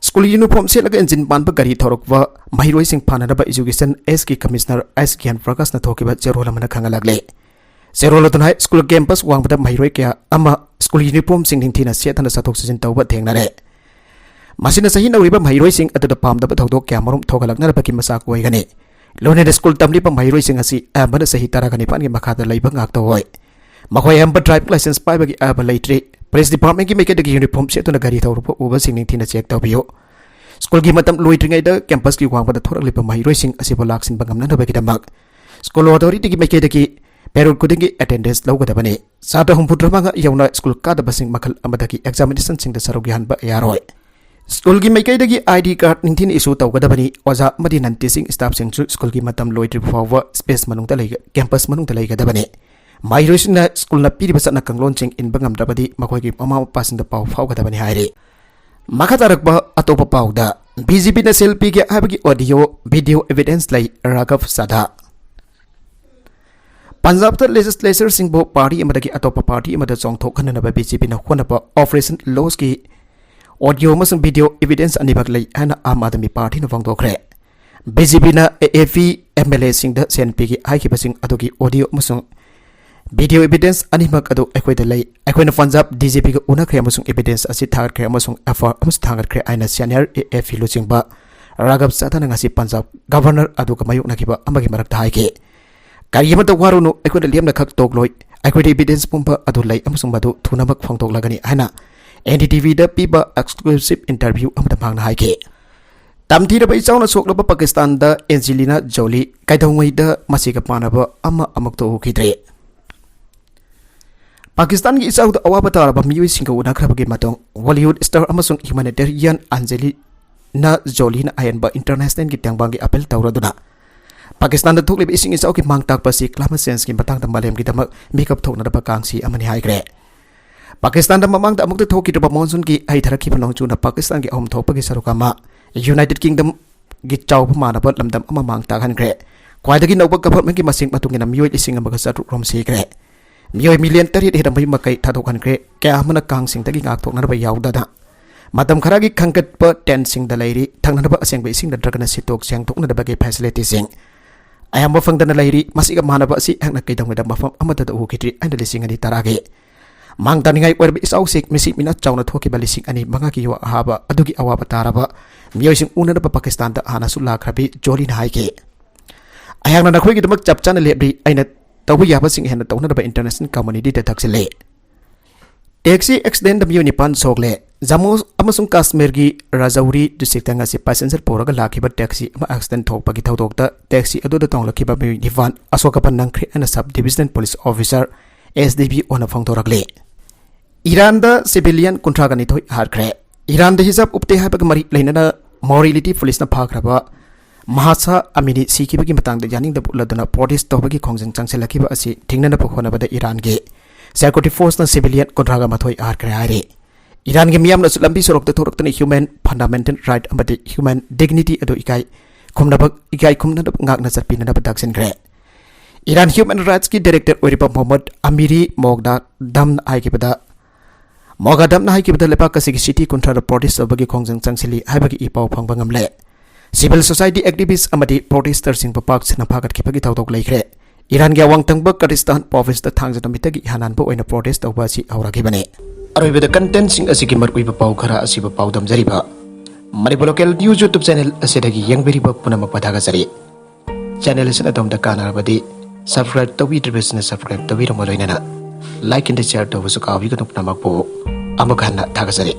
School uniform ꯁꯦꯠꯂꯒ engine ꯄꯥꯟꯕ ꯒꯥꯔꯤ ꯊꯧꯔꯛꯄ ꯃꯍꯩꯔꯣꯏꯁꯤꯡ ꯐꯥꯅꯅꯕ Education Sꯒꯤ Commissioner ꯑꯦꯁ ꯒ꯭ꯌꯥꯟ ꯄ꯭ꯔꯀꯥꯁꯅ ꯊꯣꯛꯈꯤꯕ ꯆꯦꯔꯣꯜ ꯑꯃꯅ ꯈꯪꯍꯜꯂꯛꯂꯦ꯫ ꯁꯦꯔꯣꯂꯣꯗꯟ ꯍꯥꯏ ꯁ꯭ꯀꯨꯜ ꯀꯦꯝꯄꯁ ꯋꯥꯡꯃꯗ ꯃꯍꯩꯔꯣꯏ ꯀꯌꯥ ꯑꯃ ꯁ꯭ꯀꯨꯜ ꯌꯨꯅꯤꯐꯣꯔꯝꯁꯤꯡ ꯅꯤꯡꯊꯤꯅ ꯁꯦꯠꯇꯅ ꯆꯠꯊꯣꯛ ꯆꯠꯁꯤꯟ ꯇꯧꯕ ꯊꯦꯡꯅꯔꯦ꯫ ꯃꯁꯤꯅ ꯆꯍꯤ ꯅꯧꯔꯤꯕ ꯃꯍꯩꯔꯣꯏꯁꯤꯡ ꯑꯗꯨꯗ ꯄꯥꯝꯗꯕ ꯊꯧꯗꯣꯛ ꯀꯌꯥꯃꯔꯨꯝ ꯊꯣꯛꯍꯜꯂꯛꯅꯅꯕꯒꯤ ꯃꯆꯥꯛ ꯑꯣꯏꯒꯅꯤ꯫ ꯂꯣꯏꯅꯅ ꯁ꯭ꯀꯨꯜ ꯇꯝꯂꯤꯕ ꯃꯍꯩꯔꯣꯏꯁꯤꯡ ꯑꯁꯤ ꯑꯌꯥꯝꯕꯅ ꯆꯍꯤ ꯇꯔꯥꯒ ꯅꯤꯄꯥꯟꯒꯤ ꯃꯈꯥꯗ ꯂꯩꯕ ꯉꯥꯛꯇ ꯑꯣꯏ꯫ ꯃꯈꯣꯏ ꯑꯌꯥꯝꯕ ꯗ꯭ꯔꯥꯏꯚꯤꯡ ꯂꯥꯏꯁꯦꯟꯁ ꯄꯥꯏꯕꯒꯤ ꯑꯌꯥꯕ ꯂꯩꯇ꯭ꯔꯤ꯫ ꯄꯨꯂꯤꯁ ꯗꯤꯄꯥꯔꯠꯃꯦꯟꯒꯤ ꯃꯥꯏꯀꯩꯗꯒꯤ ꯌꯨꯅꯤꯐꯣꯔꯝ ꯁꯦꯠꯇꯨꯅ ꯒꯥꯔꯤ ꯊꯧꯔꯛꯄ ꯎꯕꯁꯤꯡ ꯅꯤꯡꯊꯤꯅ ꯆꯦꯛ ꯇꯧꯕꯤꯌꯨ꯫ ꯁ꯭ꯀꯨꯜꯒꯤ ꯃꯇꯝ ꯂꯣꯏꯗ꯭ꯔꯤꯉꯩꯗ ꯀꯦꯝꯄꯁꯀꯤ ꯋꯥꯡꯃꯗ ꯊꯣꯔꯛꯂꯤꯕ ꯃꯍꯩꯔꯣꯏꯁꯤꯡ ꯑꯁꯤꯕꯨ ꯂꯥꯛꯁꯤꯟꯕ ꯉꯝꯅꯅꯕꯒꯤꯗꯃꯛ ꯁ꯭ꯀꯨꯜ ꯑꯣꯊꯣꯔꯤꯇꯤꯒꯤ ꯃꯥꯏꯀꯩꯗꯒꯤ ꯄꯦꯔꯣꯠ ꯈꯨꯗꯤꯡꯒꯤ ꯑꯦꯇꯦꯟꯗꯦꯟꯁ ꯂꯧꯒꯗꯕꯅꯤ꯫ ꯁꯥꯇ꯭ꯔ ꯍꯨꯝꯐꯨꯇꯔꯥꯃꯉꯥ ꯌꯧꯅ ꯁ꯭ꯀꯨꯜ ꯀꯥꯗꯕꯁꯤꯡ ꯃꯈꯜ ꯑꯃꯗꯒꯤ ꯑꯦꯛꯖꯥꯃꯤꯅꯦꯁꯟꯁꯤꯡꯗ ꯁꯔꯨꯛ ꯌꯥꯍꯟꯕ ꯌꯥꯔꯣꯏ꯫ ꯁ꯭ꯀꯨꯜꯒꯤ ꯃꯥꯏꯀꯩꯗꯒꯤ ꯑꯥꯏ ꯗꯤ ꯀꯥꯔꯗ ꯅꯤꯡꯊꯤꯅ ꯏꯁꯨ ꯇꯧꯒꯗꯕꯅꯤ꯫ ꯑꯣꯖꯥ ꯑꯃꯗꯤ ꯅꯟ ꯇꯤꯆꯤꯡ ꯁ꯭ꯇꯥꯐꯁꯤꯡꯁꯨ ꯁ꯭ꯀꯨꯜꯒꯤ ꯃꯇꯝ ꯂꯣꯏꯗ꯭ꯔꯤꯕ ꯐꯥꯎꯕ ꯁ꯭ꯄꯦꯁ ꯃꯅꯨꯡꯗ ꯂꯩꯒ-, ꯀꯦꯝꯄꯁ ꯃꯅꯨꯡꯗ ꯂꯩꯒꯗꯕꯅꯤ꯫ ꯃꯍꯩꯔꯣꯏꯁꯤꯡꯅ ꯁ꯭ꯀꯨꯜꯅ ꯄꯤꯔꯤꯕ ꯆꯠꯅ ꯀꯥꯡꯂꯣꯟꯁꯤꯡ ꯏꯟꯕ ꯉꯝꯗ꯭ꯔꯕꯗꯤ ꯃꯈꯣꯏꯒꯤ ꯃꯃꯥ ꯃꯄꯥꯁꯤꯡꯗ ꯄꯥꯎ ꯐꯥꯎꯒꯗꯕꯅꯤ ꯍꯥꯏꯔꯤ꯫ ꯃꯈꯥ ꯇꯥꯔꯛꯄ ꯑꯇꯣꯞꯄ ꯄꯥꯎꯗ, ꯕꯤ ꯖꯦ ꯄꯤꯅ ꯁꯦꯜ ꯄꯤꯒꯦ ꯍꯥꯏꯕꯒꯤ ꯑꯣꯗꯤꯑꯣ, ꯚꯤꯗꯤꯑꯣ ꯑꯦꯚꯤꯗꯦꯟꯁ ꯂꯩ, ꯔꯥꯘꯕ ꯆꯥꯙꯥ꯫ ꯄꯟꯖꯥꯕꯇ ꯂꯦꯖꯤꯁꯂꯦꯆꯔꯁꯤꯡꯕꯨ ꯄꯥꯔꯇꯤ ꯑꯃꯗꯒꯤ ꯑꯇꯣꯞꯄ ꯄꯥꯔꯇꯤ ꯑꯃꯗ ꯆꯣꯡꯊꯣꯛꯍꯟꯅꯅꯕ ꯕꯤ ꯖꯦ ꯄꯤꯅ ꯍꯣꯠꯅꯕ ꯑꯣꯄꯔꯦꯁꯟ ꯂꯣꯁꯀꯤ ꯑꯣꯗꯤꯑꯣ ꯑꯃꯁꯨꯡ ꯚꯤꯗꯤꯑꯣ ꯑꯦꯚꯤꯗꯦꯟꯁ ꯑꯅꯤꯃꯛ ꯂꯩ ꯍꯥꯏꯅ ꯑꯥꯝ ꯑꯥꯗꯃꯤ ꯄꯥꯔꯇꯤꯅ ꯐꯣꯡꯗꯣꯛꯈ꯭ꯔꯦ꯫ ꯕꯤ ꯖꯦ ꯄꯤꯅ ꯑꯦ ꯑꯦ ꯄꯤ ꯑꯦꯝ ꯑꯦꯜ ꯑꯦꯁꯤꯡꯗ ꯁꯦꯜ ꯄꯤꯒꯦ ꯍꯥꯏꯈꯤꯕꯁꯤꯡ ꯑꯗꯨꯒꯤ ꯑꯣꯗꯤꯑꯣ ꯑꯃꯁꯨꯡ ꯚꯤꯗꯤꯑꯣ ꯑꯦꯚꯤꯗꯦꯟꯁ ꯑꯅꯤꯃꯛ ꯑꯗꯨ ꯑꯩꯈꯣꯏꯗ ꯂꯩ꯫ ꯑꯩꯈꯣꯏꯅ ꯄꯟꯖꯥꯕ ꯗꯤ ꯖꯤ ꯄꯤꯒ ꯎꯅꯈ꯭ꯔꯦ ꯑꯃꯁꯨꯡ ꯑꯦꯚꯤꯗꯦꯟꯁ ꯑꯁꯤ ꯊꯥꯒꯠꯈ꯭ꯔꯦ ꯑꯃꯁꯨꯡ ꯑꯦꯐ ꯑꯥꯏ ꯑꯥꯔ ꯑꯃꯁꯨ ꯊꯥꯡꯒꯠꯈ꯭ꯔꯦ ꯍꯥꯏꯅ ꯁꯦꯅꯤꯌꯔ ꯑꯦ ꯑꯦ ꯄꯤ ꯂꯨꯆꯤꯡꯕ ꯔꯥꯘꯕ ꯆꯥꯙꯥꯅ ꯉꯁꯤ ꯄꯟꯖꯥꯕ ꯒꯚꯔꯅꯔ ꯑꯗꯨꯒ ꯃꯥꯌꯣꯛꯅꯈꯤꯕ ꯑꯃꯒꯤ ꯃꯔꯛꯇ ꯍꯥꯏꯈꯤ꯫ ꯀꯔꯤ ꯑꯃꯠꯇ ꯋꯥꯔꯨꯅꯨ, ꯑꯩꯈꯣꯏꯅ ꯂꯦꯝꯅ ꯈꯛ ꯇꯣꯛꯂꯣꯏ꯫ ꯑꯩꯈꯣꯏꯗ ꯑꯦꯚꯤꯗꯦꯟꯁ ꯄꯨꯝꯕ ꯑꯗꯨ ꯂꯩ ꯑꯃꯁꯨꯡ ꯃꯗꯨ ꯊꯨꯅꯃꯛ ꯐꯣꯡꯗꯣꯛꯂꯒꯅꯤ ꯍꯥꯏꯅ ꯑꯦꯟ ꯗꯤ ꯇꯤ ꯚꯤꯗ ꯄꯤꯕ ꯑꯦꯛꯁꯀ꯭ꯂꯨꯁꯤꯚ ꯏꯟꯇꯔꯚ꯭ꯌꯨ ꯑꯃꯗ ꯃꯍꯥꯛꯅ ꯍꯥꯏꯈꯤ꯫ ꯇꯝꯊꯤꯔꯕ ꯏꯆꯥꯎꯅ ꯁꯣꯛꯂꯕ ꯄꯥꯀꯤꯁꯇꯥꯟꯗ ꯑꯦꯟꯖꯦꯂꯤꯅꯥ ꯖꯣꯂꯤ ꯀꯩꯗꯧꯉꯩꯗ ꯃꯁꯤꯒ ꯃꯥꯟꯅꯕ ꯑꯃ ꯑꯃꯨꯛꯇ ꯎꯈꯤꯗ꯭ꯔꯤ꯫ ꯄꯥꯀꯤꯁꯇꯥꯟꯒꯤ ꯏꯆꯥꯎꯗ ꯑꯋꯥꯕ ꯇꯥꯔꯕ ꯃꯤꯑꯣꯏꯁꯤꯡꯒ ꯎꯅꯈ꯭ꯔꯕꯒꯤ ꯃꯇꯨꯡ, ꯕꯣꯂꯤꯋꯨꯗ ꯁ꯭ꯇꯥꯔ ꯑꯃꯁꯨꯡ ꯍ꯭ꯌꯨꯃꯦꯅꯤꯇꯦꯔꯤꯌꯟ ꯑꯦꯟꯖꯦꯂꯤꯅꯥ ꯖꯣꯂꯤꯅ ꯑꯍꯦꯟꯕ ꯏꯟꯇꯔꯅꯦꯁꯅꯦꯜꯒꯤ ꯇꯦꯡꯕꯥꯡꯒꯤ ꯑꯄꯤꯜ ꯇꯧꯔꯗꯨꯅ ꯄꯥꯀꯤꯁꯇꯥꯟꯗ ꯊꯣꯛꯂꯤꯕ ꯏꯁꯤꯡ ꯏꯆꯥꯎꯒꯤ ꯃꯥꯡ ꯇꯥꯛꯄ ꯑꯁꯤ ꯀ꯭ꯂꯥꯏꯃꯦꯠ ꯆꯦꯟꯖꯀꯤ ꯃꯇꯥꯡꯗ ꯃꯥꯂꯦꯝꯒꯤꯗꯃꯛ ꯃꯤꯀꯞ ꯊꯣꯛꯅꯔꯕ ꯀꯥꯡꯁꯤ ꯑꯃꯅꯤ ꯍꯥꯏꯈ꯭ꯔꯦ꯫ ꯄꯥꯀꯤꯁꯇꯥꯟꯗ ꯃꯃꯥꯡꯗ ꯑꯃꯨꯛꯇ ꯊꯣꯛꯈꯤꯗ꯭ꯔꯕ ꯃꯣꯟꯁꯨꯟꯒꯤ ꯍꯩꯊꯔꯛꯈꯤꯕ ꯅꯣꯡꯆꯨꯅ ꯄꯥꯀꯤꯁꯇꯥꯟꯒꯤ ꯑꯍꯨꯝ ꯊꯣꯛꯄꯒꯤ ꯁꯔꯨꯛ ꯑꯃ, ꯌꯨꯅꯥꯏꯇꯦꯗ ꯀꯤꯡꯗꯝꯒꯤ ꯆꯥꯎꯕ ꯃꯥꯟꯅꯕ ꯂꯝꯗꯝ ꯑꯃ ꯃꯥꯡ ꯇꯥꯛꯍꯟꯈ꯭ꯔꯦ꯫ ꯈ꯭ꯋꯥꯏꯗꯒꯤ ꯅꯧꯕ ꯒꯚꯔꯟꯃꯦꯟꯠꯀꯤ ꯃꯁꯤꯡ ꯃꯇꯨꯡ ꯏꯟꯅ ꯃꯤꯑꯣꯏ ꯂꯤꯁꯤꯡ ꯑꯃꯒ ꯆꯥꯇ꯭ꯔꯨꯛ ꯔꯣꯝ ꯁꯤꯈ꯭ꯔꯦ꯫ ꯃꯤꯑꯣꯏ ꯃꯤꯂꯤꯌꯟ ꯇꯔꯦꯠ ꯍꯦꯟꯅ ꯃꯌꯨꯝ ꯃꯀꯩ ꯊꯥꯗꯣꯛꯍꯟꯈ꯭ꯔꯦ꯫ ꯀꯌꯥ ꯑꯃꯅ ꯀꯥꯡꯁꯤꯡꯗꯒꯤ ꯉꯥꯛꯊꯣꯛꯅꯅꯕ ꯌꯥꯎꯗꯅ ꯃꯇꯝ ꯈꯔꯒꯤ ꯈꯟꯒꯠꯄ ꯇꯦꯟꯠꯁꯤꯡꯗ ꯂꯩꯔꯤ꯫ ꯊꯛꯅꯅꯕ ꯑꯁꯦꯡꯕ ꯏꯁꯤꯡ ꯅꯠꯇ꯭ꯔꯒꯅ ꯁꯤꯠꯇꯣꯛ ꯁꯦꯡꯗꯣꯛꯅꯅꯕꯒꯤ ꯐꯦꯁꯤꯂꯤꯇꯤꯁꯤꯡ ꯑꯌꯥꯝꯕ ꯐꯪꯗꯅ ꯂꯩꯔꯤ꯫ ꯃꯁꯤꯒ ꯃꯥꯟꯅꯕ ꯑꯁꯤ ꯑꯩꯍꯥꯛꯅ ꯀꯩꯗꯧꯉꯩꯗ ꯃꯐꯝ ꯑꯃꯠꯇꯗ ꯎꯈꯤꯗ꯭ꯔꯤ ꯍꯥꯏꯅ ꯂꯤꯁꯤꯡ ꯑꯅꯤ ꯇꯔꯥꯒꯤ ꯃꯥꯡ ꯇꯥꯅꯤꯡꯉꯥꯏ ꯑꯣꯏꯔꯕ ꯏꯆꯥꯎꯁꯤꯡ ꯃꯤꯁꯤꯡ ꯃꯤꯅ ꯆꯥꯎꯅ ꯊꯣꯛꯈꯤꯕ ꯂꯤꯁꯤꯡ ꯑꯅꯤ ꯃꯉꯥꯒꯤ ꯌꯨꯋꯥ ꯑꯍꯥꯕ ꯑꯗꯨꯒꯤ ꯑꯋꯥꯕ ꯇꯥꯔꯕ ꯃꯤꯑꯣꯏꯁꯤꯡ ꯎꯅꯅꯕ ꯄꯥꯀꯤꯁꯇꯥꯟꯗ ꯍꯥꯟꯅꯁꯨ ꯂꯥꯛꯈ꯭ꯔꯕꯤ ꯖꯣꯂꯤꯅ ꯍꯥꯏꯈꯤ꯫ ꯑꯩꯍꯥꯛꯅ ꯅꯈꯣꯏꯒꯤꯗꯃꯛ ꯆꯞ ꯆꯥꯅ ꯂꯦꯞꯂꯤ꯫ ꯑꯩꯅ ꯇꯧꯕ ꯌꯥꯕꯁꯤꯡ ꯍꯦꯟꯅ ꯇꯧꯅꯅꯕ ꯏꯟꯇꯔꯅꯦꯁꯅꯦꯜ ꯀꯝꯃꯨꯅꯤꯇꯤꯗ ꯊꯛꯆꯤꯜꯂꯤ꯫ ꯇꯦꯛꯁꯤ ꯑꯦꯛꯁꯤꯗꯦꯟꯗ ꯃꯤꯑꯣꯏ ꯅꯤꯄꯥꯟ ꯁꯣꯛꯂꯦ꯫ ꯖꯝꯃꯨ ꯑꯃꯁꯨꯡ ꯀꯥꯁꯃꯤꯔꯒꯤ ꯔꯥꯖꯧꯔꯤ ꯗꯤꯁꯇ꯭ꯔꯤꯛꯇ ꯉꯁꯤ ꯄꯦꯁꯦꯟꯖꯔ ꯄꯨꯔꯒ ꯂꯥꯛꯈꯤꯕ ꯇꯦꯛꯁꯤ ꯑꯃ ꯑꯦꯛꯁꯤꯗꯦꯟ ꯊꯣꯛꯄꯒꯤ ꯊꯧꯗꯣꯛꯇ ꯇꯦꯛꯁꯤ ꯑꯗꯨꯗ ꯇꯣꯡꯂꯛꯈꯤꯕ ꯃꯤꯑꯣꯏ ꯅꯤꯄꯥꯟ ꯑꯁꯣꯛ ꯑꯄꯟ ꯅꯪꯈ꯭ꯔꯦ ꯍꯥꯏꯅ sub divisional police officer, S D P ꯑꯣꯅ ꯐꯣꯡꯗꯣꯔꯛꯂꯤ꯫ ꯏꯔꯥꯟꯗ ꯁꯤꯚꯤꯂꯤꯌꯟ ꯀꯨꯟꯊ꯭ꯔꯥꯒ ꯅꯤꯊꯣꯏ ꯍꯥꯠꯈ꯭ꯔꯦ꯫ ꯏꯔꯥꯟꯗ ꯍꯤꯖꯥꯕ ꯎꯞꯇꯦ ꯍꯥꯏꯕꯒ ꯃꯔꯤ ꯂꯩꯅꯅ ꯃꯣꯔꯦꯂꯤꯇꯤ ꯄꯨꯂꯤꯁꯅ ꯐꯥꯈ꯭ꯔꯕ ꯃꯍꯥꯁꯥ ꯑꯃꯤꯅꯤ ꯁꯤꯈꯤꯕꯒꯤ ꯃꯇꯥꯡꯗ ꯌꯥꯅꯤꯡꯗꯕ ꯎꯠꯂꯗꯨꯅ ꯄ꯭ꯔꯣꯇꯦꯁ ꯇꯧꯕꯒꯤ ꯈꯣꯡꯖꯪ ꯆꯪꯁꯤꯜꯂꯛꯈꯤꯕ ꯑꯁꯤ ꯊꯤꯡꯅꯅꯕ ꯍꯣꯠꯅꯕꯗ ꯏꯔꯥꯟꯒꯤ ꯁꯦꯀ꯭ꯌꯨꯔꯤꯇꯤ ꯐꯣꯔꯁꯅ ꯁꯤꯚꯤꯂꯤꯌꯟ ꯀꯨꯟꯊ꯭ꯔꯥꯒ ꯃꯥꯊꯣꯏ ꯍꯥꯠꯈ꯭ꯔꯦ ꯍꯥꯏꯔꯤ꯫ ꯏꯔꯥꯟꯒꯤ ꯃꯤꯌꯥꯝꯅꯁꯨ ꯂꯝꯕꯤ ꯁꯣꯔꯣꯛꯇ ꯊꯣꯔꯛꯇꯨꯅ ꯍ꯭ꯌꯨꯃꯦꯟ ꯐꯟꯗꯥꯃꯦꯟꯇꯦꯜ ꯔꯥꯏꯠ ꯑꯃꯗꯤ ꯍ꯭ꯌꯨꯃꯦꯟ ꯗꯤꯒꯅꯤꯇꯤ ꯑꯗꯨ ꯏꯀꯥꯏ ꯈꯨꯝꯅꯕ, ꯏꯀꯥꯏ ꯈꯨꯝꯅꯅꯕ ꯉꯥꯛꯅ ꯆꯠꯄꯤꯅꯅꯕ ꯇꯛꯁꯤꯟꯈ꯭ꯔꯦ꯫ ꯏꯔꯥꯟ ꯍ꯭ꯌꯨꯃꯦꯟ ꯔꯥꯏꯠꯁꯀꯤ ꯗꯥꯏꯔꯦꯛꯇꯔ ꯑꯣꯏꯔꯤꯕ ꯃꯣꯍꯝꯃꯗ ꯑꯃꯤꯔꯤ ꯃꯣꯒꯗꯥꯗꯝꯅ ꯍꯥꯏꯈꯤꯕꯗ, ꯃꯣꯒꯗꯥꯗꯝꯅ ꯍꯥꯏꯈꯤꯕꯗ, ꯂꯩꯕꯥꯛ ꯑꯁꯤꯒꯤ ꯁꯤꯇꯤ ꯀꯨꯟꯊ꯭ꯔꯥꯗ ꯄ꯭ꯔꯣꯇꯦꯁ ꯇꯧꯕꯒꯤ ꯈꯣꯡꯖꯪ ꯆꯪꯁꯤꯜꯂꯤ ꯍꯥꯏꯕꯒꯤ ꯏ ꯄꯥꯎ ꯐꯪꯕ ꯉꯝꯂꯦ꯫ ꯁꯤꯚꯤꯜ ꯁꯣꯁꯥꯏꯇꯤ ꯑꯦꯛꯇꯤꯚꯤꯁ꯭ꯠ ꯑꯃꯗꯤ ꯄ꯭ꯔꯣꯇꯦꯁꯇꯔꯁꯤꯡꯕꯨ ꯄꯥꯛ ꯁꯟꯅ ꯐꯥꯒꯠꯈꯤꯕꯒꯤ ꯊꯧꯗꯣꯛ ꯂꯩꯈ꯭ꯔꯦ꯫ ꯏꯔꯥꯟꯒꯤ ꯑꯋꯥꯡ ꯊꯪꯕ ꯀꯔꯤꯁꯇꯥꯟ ꯄ꯭ꯔꯣꯚꯤꯟꯁꯇ ꯊꯥꯡꯖ ꯅꯨꯃꯤꯠꯇꯒꯤ ꯏꯍꯥꯟ ꯍꯥꯟꯕ ꯑꯣꯏꯅ ꯄ꯭ꯔꯣꯇꯦꯁ ꯇꯧꯕ ꯑꯁꯤ ꯍꯧꯔꯛꯈꯤꯕꯅꯤ꯫ ꯑꯔꯣꯏꯕꯗ ꯀꯟꯇꯦꯟꯁꯤꯡ ꯑꯁꯤꯒꯤ ꯃꯔꯨꯑꯣꯏꯕ ꯄꯥꯎ ꯈꯔ ꯑꯁꯤꯕꯨ ꯄꯥꯎꯗꯝꯖꯔꯤꯕ Manipur local news YouTube channel ꯑꯁꯤꯗꯒꯤ ꯌꯦꯡꯕꯤꯔꯤꯕ ꯄꯨꯝꯅꯃꯛꯄꯨ ꯊꯥꯒꯠꯆꯔꯤ꯫ ꯆꯦꯅꯦꯜ ꯑꯁꯤꯅ ꯑꯗꯣꯝꯗ ꯀꯥꯟꯅꯔꯕꯗꯤ ꯁꯕꯁꯀ꯭ꯔꯥꯏꯕ ꯇꯧꯕꯤꯗ꯭ꯔꯤꯕꯁꯤꯡꯅ ꯁꯕꯁꯀ꯭ꯔꯥꯏꯕ ꯇꯧꯕꯤꯔꯝꯕ ꯂꯣꯏꯅꯅ ꯂꯥꯏꯛ ꯑꯦꯟ ꯁꯤꯌꯔ ꯇꯧꯕꯁꯨ ꯀꯥꯎꯕꯤꯒꯅꯨ꯫ ꯄꯨꯝꯅꯃꯛꯄꯨ ꯑꯃꯨꯛ ꯍꯟꯅ ꯊꯥꯒꯠꯆꯔꯤ꯫